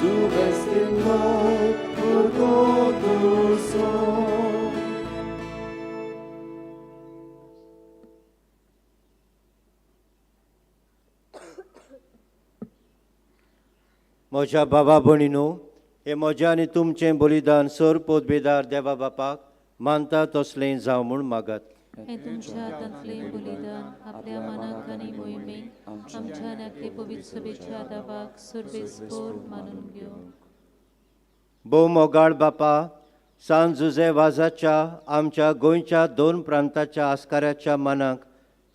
tu vesti purgotuso. म्हज्या बाबा भयणीनो, हे म्हज्या आनी तुमचें बलिदान सर पोदबेदार देवा बापाक मानता तसलें जावं म्हूण मागात. हें तुमच्या हातांतलें बलिदान आपल्या मनाक आनी मोहिमेक आमच्या आनी पवित्र सभेच्या दावाक सर्वेस्पोर मानून घेवं. भोव मोगाळ बापा, सान जुजे वाजाच्या आमच्या गोंयच्या दोन प्रांताच्या आस्काराच्या मानाक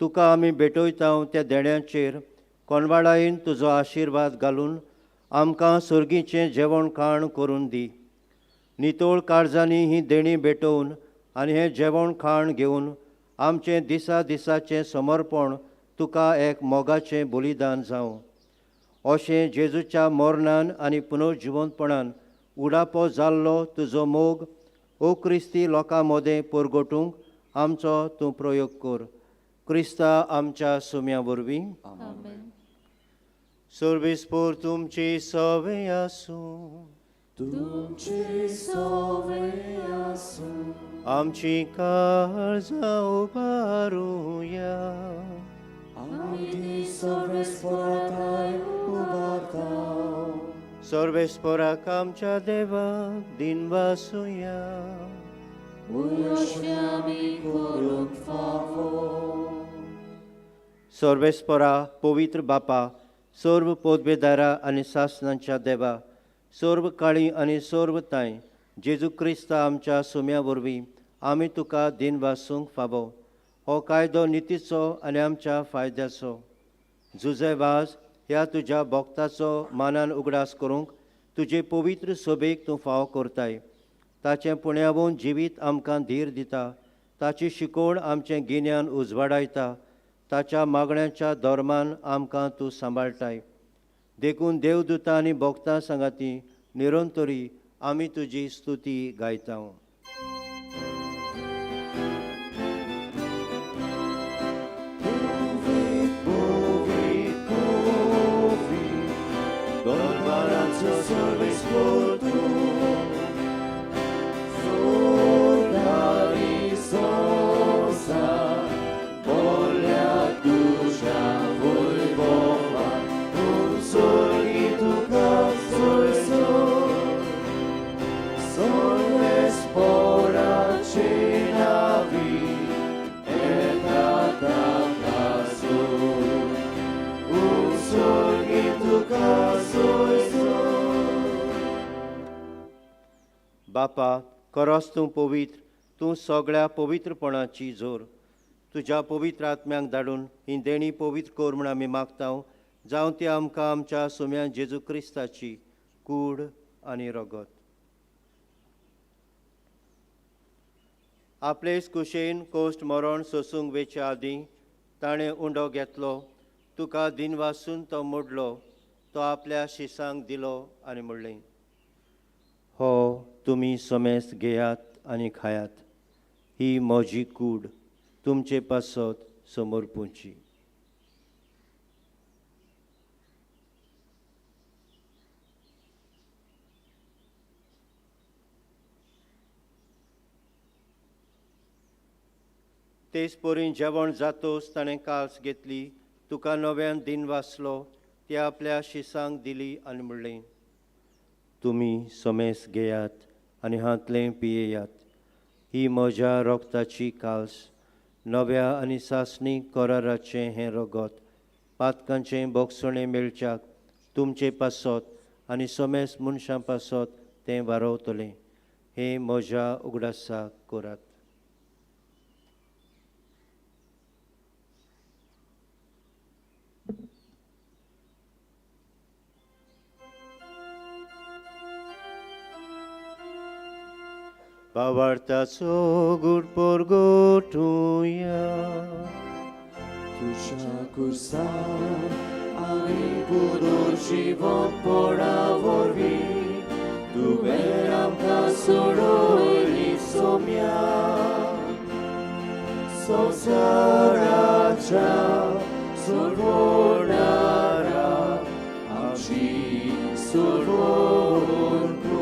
तुका आमी भेटयता त्या देण्याचेर कोणवाळायेन तुजो आशिर्वाद घालून आमकां सर्गीचें जेवण खाण करून दी. नितळ काळजांनी ही देणी भेटोवन आनी हें जेवण खाण घेवन आमचें दिसा दिसाचें समर्पण तुका एक मोगाचें बलिदान जावं. अशें जेजूच्या मरणान आनी पुनर्जिवंतपणान उडापो जाल्लो तुजो मोग ओ क्रिस्ती लोकां मदें परगटूंक आमचो तूं प्रयोग कर. क्रिस्ता आमच्या सुम्या वरवीं. सर्वेस्पोर तुमची सवे आसूं. तुमची सवे आसूं. आमची काळजां उबारुया. आमी सर्वेस्पोराक उबारता. सर्वेस्पोराक आमच्या देवाक दिनवासुया. आमी करूंक फावो. सर्वेस्पोरा पवित्र बापा, सर्व पोदबेदारा आनी सासनांच्या देवा, सर्व काळी आनी सर्व तांय जेजू क्रिस्ता आमच्या सुम्या वरवीं आमी तुका दिनवासूंक फावो. हो कायदो नितीचो आनी आमच्या फायद्याचो. जुजे वाज ह्या तुज्या भक्ताचो मानान उगडास करूंक तुजे पवित्र सोबेक तूं फावो करताय. ताचें पुण्यावून जिवीत आमकां धीर दिता, ताची शिकवण आमचें गिन्यान उजवाडायता, ताच्या मागण्यांच्या धर्मान आमकां तूं सांबाळटाय. देखून देवदूतां आनी भक्तां सांगाती निरंतरी आमी तुजी स्तुती गायता. बापा, खरोच तूं पवित्र, तूं सगळ्या पवित्रपणाची जोर. तुज्या पवित्र आत्म्यांक धाडून ही देणी पवित्र कर म्हूण आमी मागता, जावं ती आमकां आमच्या सुम्या जेजू क्रिस्ताची कूड आनी रगत. आपलेच कुशेन कोश्ट मरण सोसूंक वेचे आदीं ताणें उंडो घेतलो, तुका दिनवासून तो मोडलो, तो आपल्या शिसांक दिलो आनी म्हणलें, हो तुमी समेस्त घेयात आनी खायात, ही म्हजी कूड तुमचे पासत समर्पूंची. तेच परी जेवण जातोच ताणें काल्स घेतली, तुका नव्यान दिन वाचलो, ती आपल्या शिसांक दिली आनी म्हणलें, तुमी समेस घेयात आनी हांतलें पियेयात, ही म्हज्या रोगताची काल्स, नव्या आनी सासणी कराराचें हें रगत पातकांचें बोगसणें मेळच्याक तुमचे पासत आनी समेस मनशां पासत तें वारवतलें. हें म्हज्या उगडासाक करात. भावार्थाचो गूढ परगटुया. तुज्या कुर्सार आनी पुनर्जीवनपणा वरवीं तुवें आमकां सोडयली सोम्या. संवसाराच्या सोडवणारा आमची सोडवण कर.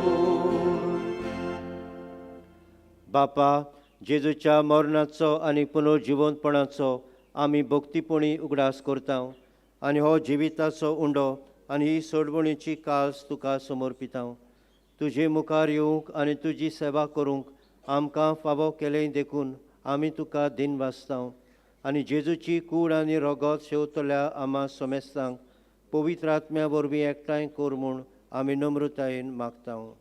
बापा, जेजूच्या मरणाचो आनी पुनर्जिवंतपणाचो आमी भक्तीपणी उगडास करता आनी हो जिविताचो उंडो आनी ही सोडवणीची काल्स तुका समर्पिता. तुजे मुखार येवंक आनी तुजी सेवा करूंक आमकां फावो केलें देखून आमी तुका दिन वाचता आनी जेजूची कूड आनी रगत शेवतल्या आमा समेस्तांक पवित्र आत्म्या वरवीं एकठांय कर म्हूण आमी नम्रतायेन मागता.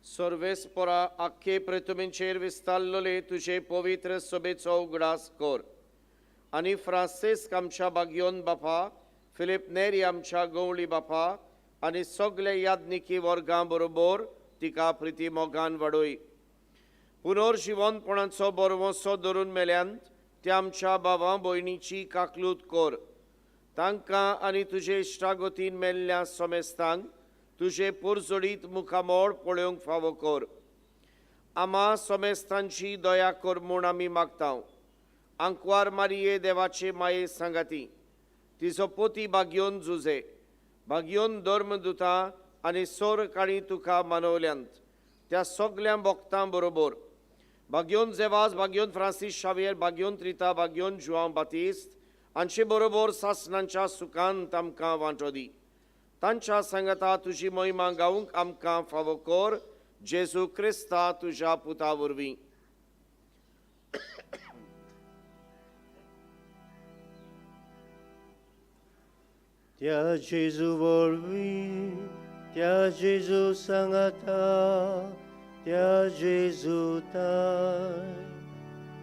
सर्वेस्परा आख्खे पृथ्वीचेर विस्तारलेले तुजे पवित्र सभेचो उगडास कर आनी फ्रांसिस्क आमच्या बागयोन बापा, फिलीप नेरी आमच्या गवळी बापा आनी सगळे यादनिकी वर्गां बरोबर तिका प्रिती मोगान वाडय. पुनर्जिवनपणाचो बरवसो धरून मेल्यान त्या आमच्या बाबा भयणीची काकलूत कर. तांकां आनी तुजे इश्टागतीन मेल्ल्या समेस्तांक तुजे पुरजोडीत मुखामोळ पळोवंक फावो कर. आमा समेस्तांची दया कर म्हूण आमी मागता. आंकवार मारिये देवाचे माये सांगाती, तिजो पोती बागयोन जुजे, बागयोन धर्मदुता आनी सोर काणी तुका मानवल्यांत त्या सगल्या भक्तां बरोबर बागयोन जेवाज, बागयोन फ्रांसीस शावियर, बागयोन त्रिता, बागयोन जुआंव बातिस्त हांचे बरोबर सासणांच्या सुखांत आमकां वांटो दी. तांच्या सांगाता तुजी महिमा गावंक आमकां फावो कर, जेजू क्रिस्ता तुज्या पुता वरवीं. त्या जेजू वरवीं, त्या जेजू सांगाता, त्या जेजू ताय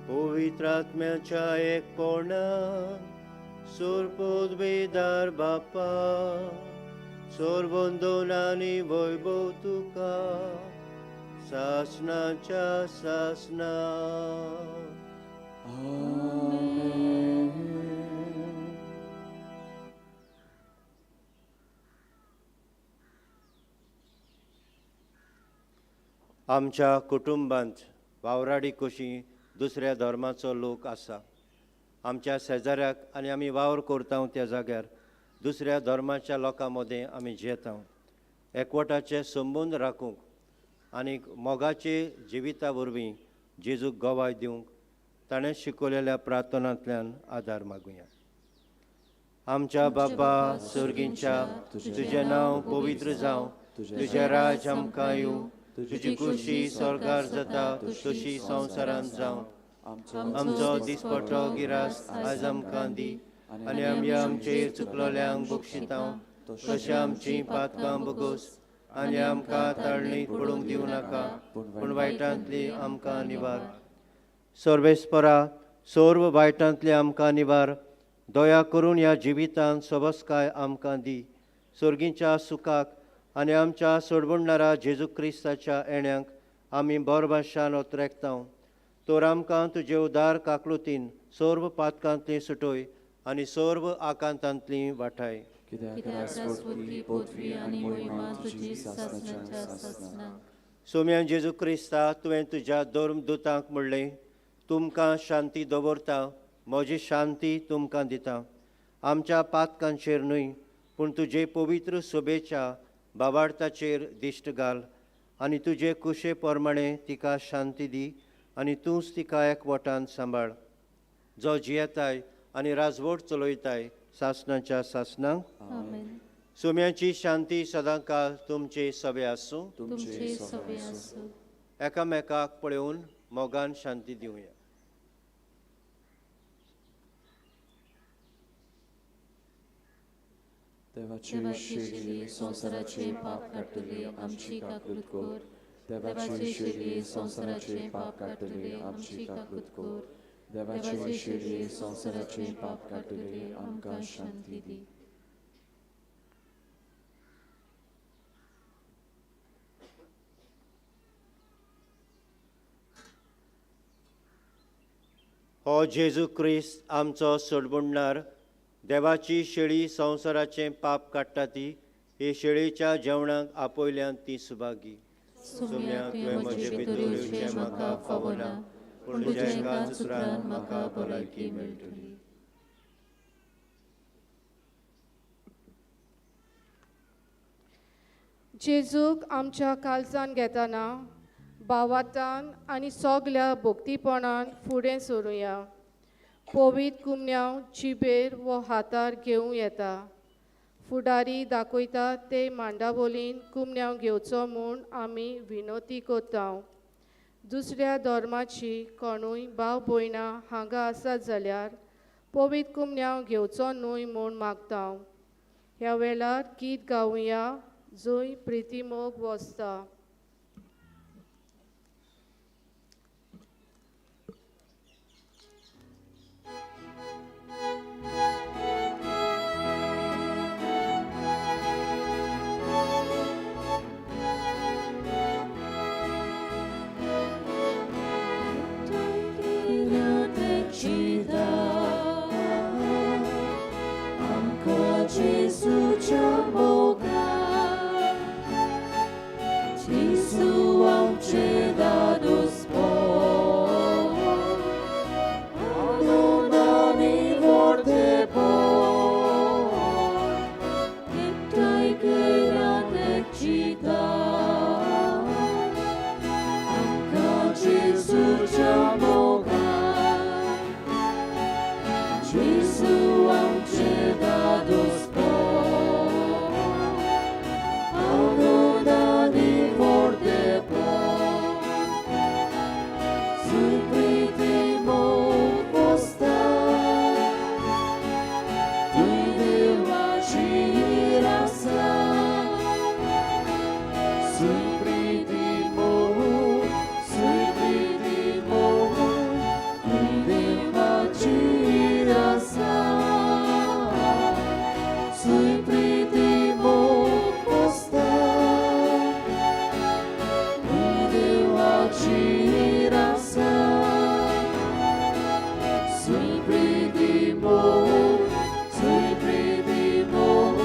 पवित्र आत्म्याच्या एकपणान सोरपोदवेदार बापा, सोरबंदोन आनी वैभव तुका सासणाच्या सासणा. आमच्या कुटुंबांत वावराडी कशी दुसऱ्या धर्माचो लोक आसा. आमच्या शेजाऱ्याक आनी आमी वावर करता त्या जाग्यार दुसऱ्या धर्माच्या लोकां मदें आमी जियेता. एकवटाचे संबंद राखूंक आनी मोगाचे जिविता वरवीं जेजूक गवाय दिवंक ताणें शिकवलेल्या प्रार्थनांतल्यान आदार मागुया. आमच्या बाबा सर्गींच्या, तुजें नांव पवित्र जावं, तुजें राज आमकां येवं, तुजी खुशी स्वर्गार जाता तशी संवसारांत जावं. आमचो दिसपटो गिरास आज आमकां दी आनी आमी आमचे चुकलोल्यांक बक्षिता तशें आमची पातकां बगोस आनी आमकां ताळणीत पडूंक दिवं नाका, पूण वायटांतली आमकां निवार. सर्वेस्परा सर्व वायटांतली आमकां निवार. दया करून ह्या जिवितांत सबसकाय आमकां दी सोर्गींच्या सुखाक आनी आमच्या सोडवणणारा जेजू क्रिस्ताच्या येण्यांक आमी बोरभाशान ओतरेकता. तर आमकां तुजे उदार काकलुतीन सर्व पातकांतली सुटोय आनी सर्व आकांतांतली वाठाय. कित्याक कित्याक रासवटकी पृथ्वी आनी मोहिमा तुजी सासणाच्या सासणाक. सोम्या जेजू क्रिस्ता, तुवें तुज्या धर्म दुतांक म्हणलें, तुमकां शांती दवरता, म्हजी शांती तुमकां दिता. आमच्या पातकांचेर न्हय पूण तुजे पवित्र सोबेच्या बाबार्थाचेर दिश्ट घाल आनी तुजे कुशे प्रमाणे तिका शांती दी आनी तूंच तिका एकवटान सांबाळ, जो जियेताय आनी राजवट चलयताय सासणाच्या सासणाक. आमेन. सोम्याची शांती सदांकाळ तुमचे सवे आसूं. तुमचे सवे आसूं. एकामेकाक पळोवन मोगान शांती दिवया. देवाची देवाची शेळी शेळी संवसाराचे पाप काडटली आमची काकूत कर. देवाची शेळी संवसाराचे पाप काडटली आमची काकूत कर. देवाची शेळी संवसाराचे पाप काडटली आमकां शांती दी. हो जेजू क्रिस्त आमचो सोडबुडणार, देवाची शेळी संवसाराचें पाप काडटा ती हे शेळीच्या जेवणाक आपयल्यान ती सुभागी. सोम्या, तुवें म्हजे भितर येवचें म्हाका फावना, पूण तुज्या एकाच उतरान म्हाका भलायकी मेळटली. जेजूक आमच्या काळजान घेतना भावातान आनी सगल्या भक्तीपणान फुडें सरुया. पवित्र कुमन्यांव जिबेर वो हातार घेवं येता. फुडारी दाखयता ते मांडावलीन कुमन्यांव घेवचो म्हूण आमी विनोती करता. दुसऱ्या धर्माची कोणूय भाव भयणां हांगा आसात जाल्यार पवित्र कुमन्यांव घेवचो न्हय म्हूण मागता. ह्या वेळार गीत गावया जंय प्रितीमोग वसता. Sempre de bom, sempre de bom,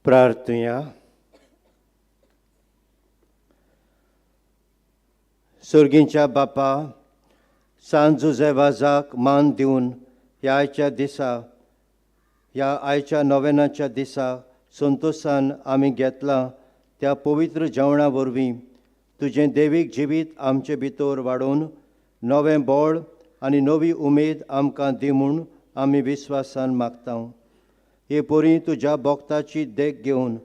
प्रार्थुया. सर्गींच्या बापा, सांत जुझे वाजाक मान दिवन ह्या आयच्या दिसा, ह्या आयच्या नोवेनाच्या दिसा संतोशान आमी घेतलां त्या पवित्र जेवणा वरवीं तुजें देवीक जिवीत आमचे भितर वाडोवन नवें बळ आनी नवी उमेद आमकां दी म्हूण आमी विस्वासान मागता. हे परी तुज्या भक्ताची देख घेवन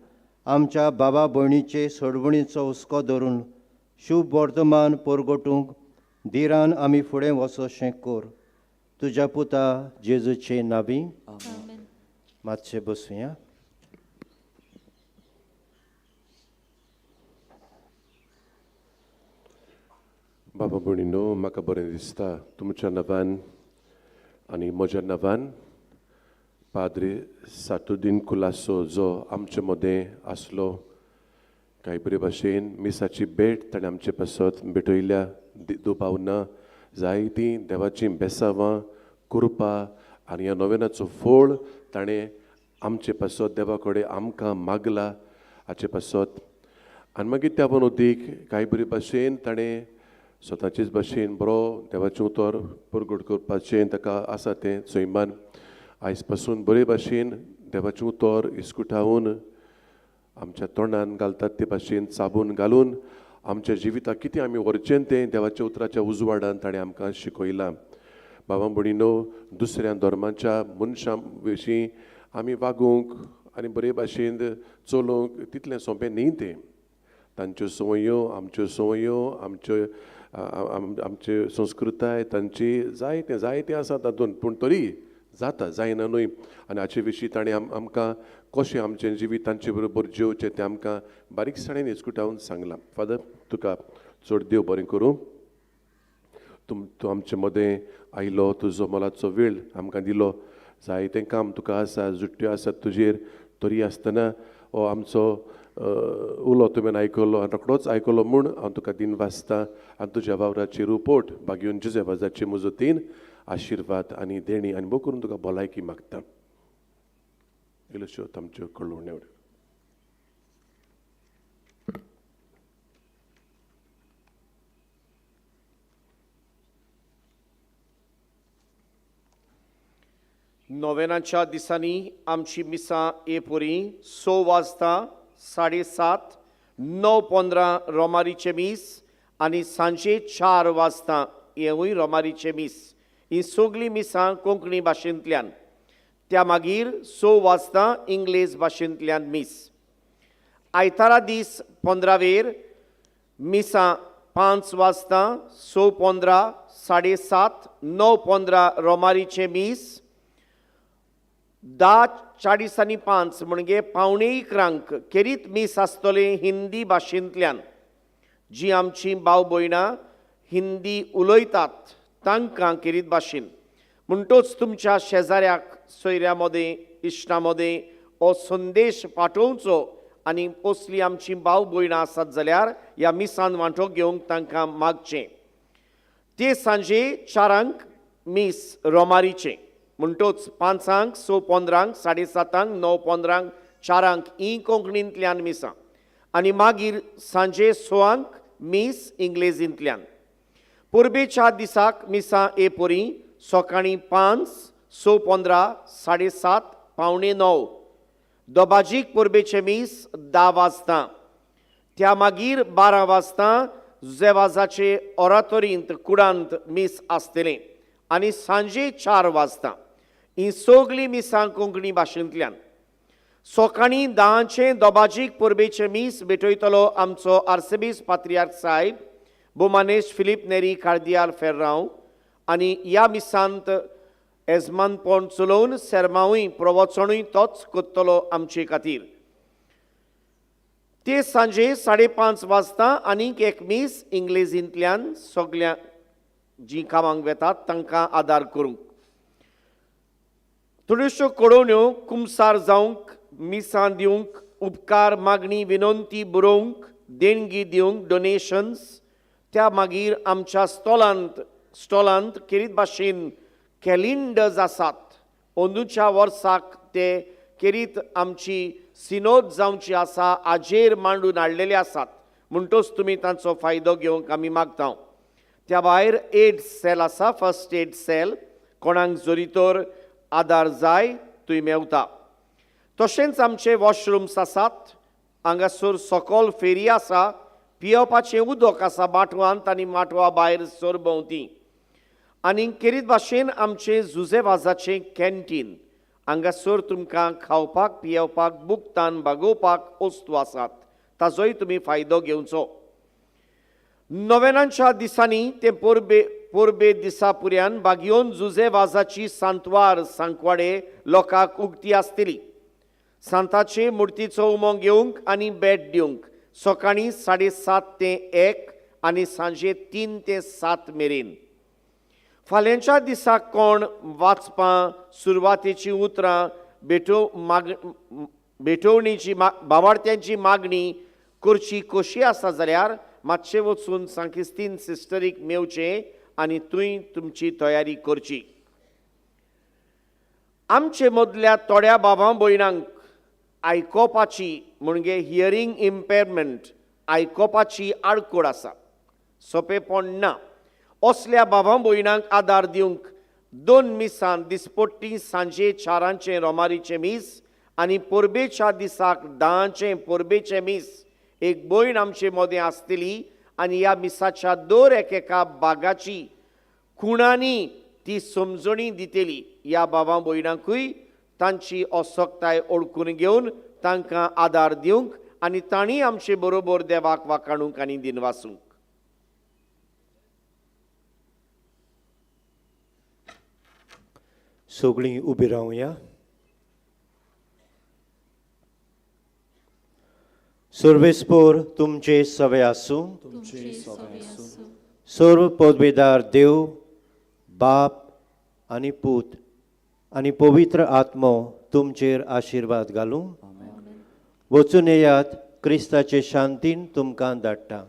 आमच्या बाबा भयणीचे सोडवणीचो हुस्को धरून शुभ वर्तमान परगटूंक धिरान आमी फुडें वचोशें कर. तुज्या पुता जेजूचे नावी. मातशें बसुया. बाबा भयणीनो, म्हाका बरें दिसता तुमच्या नांवान आनी म्हज्या नांवान पाद्री सातुद्दीन कुलासो जो आमचे मदें आसलो, कांय बरे भाशेन मिसाची भेट ताणें आमचे पासत भेटयल्या. दुबाव ना, जायतीं देवाचीं बेसावां कृपा आनी ह्या नोवेनाचो फोळ ताणें आमचे पासत देवा कडेन आमकां मागला हाचे पासत. आनी मागीर त्या वनोदीक कांय बरे भाशेन ताणें स्वताचेच भाशेन बरो देवाचें उतर परगट करपाचें ताका आसा तें सैमान आयज पासून बरे भाशेन देवाचें उतर इस्कुटावन आमच्या तोंडान घालतात ते भाशेन चाबून घालून आमच्या जिविताक कितें आमी व्हरचें तें देवाच्या उतराच्या उजवाडान ताणें आमकां शिकयलां. बाबा भयणीनो, दुसऱ्या धर्माच्या मनशां विशीं आमी वागूंक आनी बरे भाशेन चलोवंक तितलें सोंपें न्ही तें. तांच्यो संवयो, आमच्यो संवयो, आमच्यो आमच्यो संस्कृताय तांची जायतें जायतें आसा तातूंत, पूण तरी जाता जायना न्हय. आनी हाचे विशीं ताणें आमकां कशें आमचें जिवीत तांचे बरोबर जेवचें तें आमकां बारीकसाणेन इस्कुटावन सांगलां. फादर, तुका चड देव बरें करूं. तूं आमचे मदें आयलो, तुजो मोलाचो वेळ आमकां दिलो. जायतें काम तुका आसा, जुट्ट्यो आसात तुजेर, तरी आसतना हो आमचो उलो तुवें आयकलो आनी रोखडोच आयकलो म्हूण हांव तुका दिन वाचता. आनी तुज्या वावराची रुपोट बागेवन जुझे वाजाचे मुजतीन आशिर्वाद आनी देणी आनी भोव करून तुका भलायकी मागता. इल्ल्योश्यो आमच्यो कळोवण्यो. नोवेनाच्या दिसांनी आमची मिसां ए पोरी 6 वाजता, 7:30, 9:15 रोमारीचें मीस आनी सांजे 4 वाजता हेंवूय रोमारीचें मीस. ही सगळीं मिसां कोंकणी भाशेंतल्यान. त्या मागीर 6 वाजता इंग्लेज भाशेंतल्यान मीस. आयतारा दीस 15वेर मिसां 5 वाजता, 6:15, 7:30, 9:15 रोमारीचें मीस. 10:45 म्हणजे 10:45 खेरीत मीस आसतलें हिंदी भाशेंतल्यान. जी आमची भाव भयणां हिंदी उलयतात तांकां खेरीत भाशेन. म्हणटोच तुमच्या शेजाऱ्याक, सोयऱ्या मदें, इश्टा मदें हो संदेश पाठोवचो आनी असली आमची भाव भयणां आसात जाल्यार ह्या मिसान वांटो घेवंक तांकां मागचें. ते सांजे 4 मीस रोमारीचें. म्हणटोच 5, 6:15, 7:30, 9:15, 4 ही कोंकणींतल्यान मिसां आनी मागीर सांजे 6 मीस इंग्लेजींतल्यान. परबेच्या दिसाक मिसां ए परी सकाळीं 5, 6:15, 7:30, 8:45. दोबाजीक परबेचें मीस 10 वाजता. त्या मागीर 12 वाजता जुझे ओरातोरींत कुडांत मीस आसतलें आनी सांजे 4 वाजता. ही सगळीं मिसां कोंकणी भाशेंतल्यान. सकाळीं 10 दोबाजीक परबेचें मीस भेटयतलो आमचो आर्सेबीस पात्रियार्क साहेब बोमानेश फिलीप नेरी कार्दियाल फेर्रांव आनी ह्या मिसांत येजमानपण चलोवन सेरमावूय प्रवचणूय तोच करतलो आमचे खातीर. ते सांजे 5:30 वाजता आनीक एक मीस इंग्लेजींतल्यान सगल्या जीं कामांक वेतात तांकां आदार करूंक. थोड्योश्यो कळोवण्यो कुमसार जावंक, मिसां दिवंक, उपकार मागणी विनंती बरोवंक, देणगी दिवंक, डोनेशन्स. त्या मागीर आमच्या स्टॉलांत खेरीत भाशेन कॅलिंडर्स आसात. अंदूच्या वर्साक ते खेरीत आमची सिनोद जावची आसा आजेर मांडून हाडलेले आसात. म्हणटोच तुमी तांचो फायदो घेवंक आमी मागता. त्या भायर एड सेल आसा, फर्स्ट एड सेल. कोणाक जरी तर आदार जाय थंय मेवता. तशेंच आमचे वॉशरुम्स आसात. हांगासर सकल फेरी आसा, पियेवपाचें उदक आसा माटवांत आनी माटवा भायर सरभोंवती. आनी खेरीत भाशेन आमचें जुझे वाजाचें कॅन्टीन. हांगासर तुमकां खावपाक, पियेवपाक, बुकतान भागोवपाक वस्तू आसात, ताजोय तुमी फायदो घेवचो. नोवेनांच्या दिसांनी ते परबे दिसा पुर्यान बागयोन जुझे वाजाची सांतवार सांकवाडे लोकांक उगती आसतली. सांताचे मुर्तीचो उमो घेवंक आनी भेट दिवंक सकाळीं 7:30 ते 1 आनी सांजे 3 ते 7 मेरेन. फाल्यांच्या दिसाक कोण वाचपां, सुरवातेची उतरां, भेटवणीची बावार्थ्यांची मागणी करची कशी आसा जाल्यार मातशें वचून सांकिस्तीन सिस्टरीक मेवचें आनी थंय तुमची तयारी करची. आमचे मदल्या थोड्या बाबा भयणांक आयकोपाची म्हणजे हियरींग इम्पेरमेंट, आयकोपाची आडखळ आसा, सोंपेपण ना. असल्या बाबा भयणांक आदार दिवंक 2 मिसां दिसपट्टी सांजे 4 रोमारीचें मीस आनी परबेच्या दिसाक 10 परबेचें मीस एक भयण आमचे मदें आसतली आनी ह्या मिसाच्या दर एकेका बागाची खुणांनी ती समजणी दितली. ह्या बाबा भयणांकूय तांची असक्ताय ओळखून घेवन तांकां आदार दिवंक आनी तांणी आमचे बरोबर देवाक वाखाणूंक आनी दिनवासूंक. सगळीं उबी रावया. सर्वेस्पोर तुमचे सवे आसूं. सर्व पदवेदार देव बाप आनी पूत आनी पवित्र आत्मो तुमचेर आशिर्वाद घालूं. वचून येयात, क्रिस्ताचे शांतीन तुमकां धाडटा.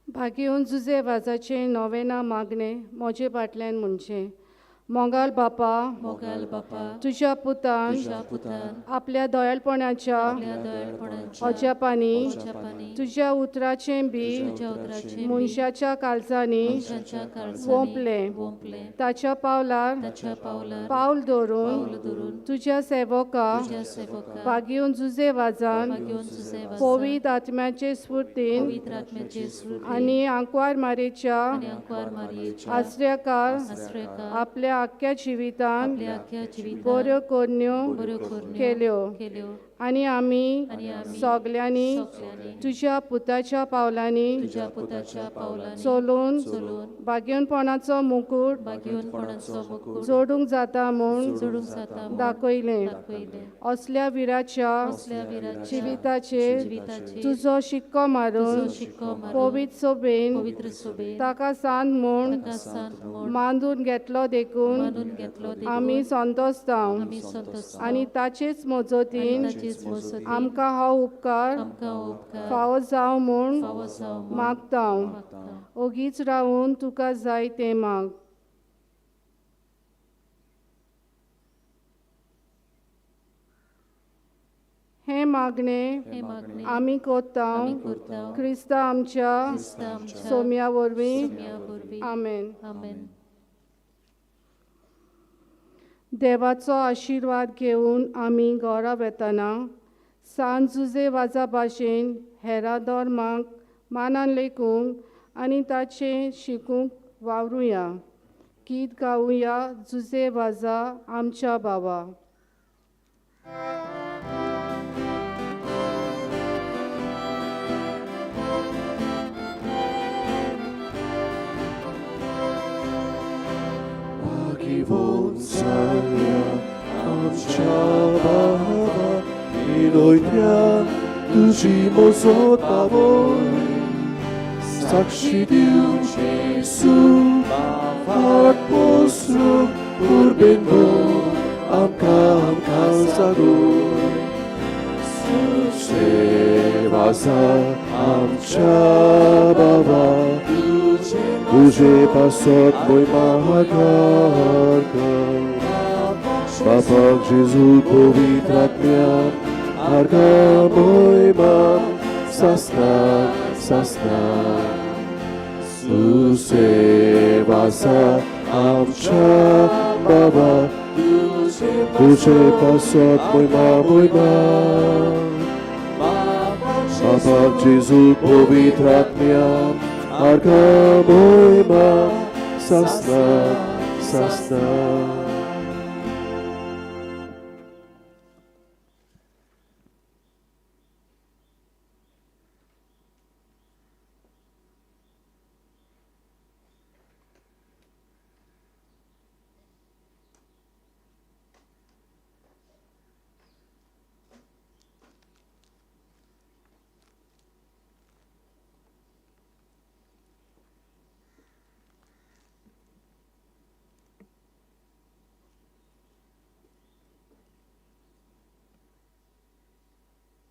भागेवन जुझे वाजाचें नोवेना मागणें म्हजे फाटल्यान म्हणचें. मोगाल बापा, तुज्या पुतान आपल्या दयाळपणाच्या अजापांनी तुज्या उतराचें बी मनशाच्या काळजांनी वोंपलें. ताच्या पावलार पावल दवरून तुज्या सेवका भागेवन जुझे वाजान पवित्र आत्म्याचे स्फुर्तीन आनी आंकवार मारेच्या आसऱ्याकार आपल्या आख्ख्या जिवितान बऱ्यो करण्यो केल्यो. आनी आमी आनी आमी सगल्यांनी सगल्यांनी तुज्या पुताच्या पावलांनी तुज्या पुताच्या पावलांनी चलून चलून भाग्यनपणाचो मुकूट भाग्यवंतपणाचो मुकूट जोडूंक जाता म्हूण जोडूंक जाता म्हूण दाखयलें. दाखयलें. असल्या विराच्या असल्या विराच्या जिविताचेर जिविताचेर तुजो शिक्को मारून तुजो शिक्को मारून पवित्र सोबेन पवित्र सोबेन ताका सांत म्हूण ताका सांत म्हूण मानून घेतलो देखून मानून घेतलो देखून आमी संतोषतांव आमी संतोषतांव आनी ताचेच मजतीन आनी ताचेच मजतीन आमकां हो उपकार आमकां हो उपकार फावो जावं म्हूण फावो जावं म्हूण मागतांव. मागतांव. ओगीच रावून तुका जाय तें माग. हें मागणें हें मागणें आमी कोत्तांव आमी करतांव क्रिस्ता आमच्या क्रिस्ता आमच्या सोम्या वरवीं. सोम्या वरवीं. आमेन. आमेन. देवाचो आशिर्वाद घेवन आमी घरा वेतना सान जुजे वाजा भाशेन हेरा धर्माक मानान लेखूंक आनी ताचें शिकूंक वावरुया. गीत गावया जुजे वाजा आमच्या बाबा. आमच्या बाबा इलोयत्या तुजी मोजोत पावय साक्षी दिवची सू फाट पोसरूंक उर्बेन भर आमकां आमकां सागोय सेवासा आमच्या बाबा तुजे पासत मोय महाकार कर. बापाक जेजू पवित्र आत्म्या आर्गा मोयमा सासना सासना. सुसेवासा आमच्या बाबा तुजे पासत मोयमा मोयमा बापाक जेजू पवित्र आत्म्या आर्गा मोयमा सासना सासना.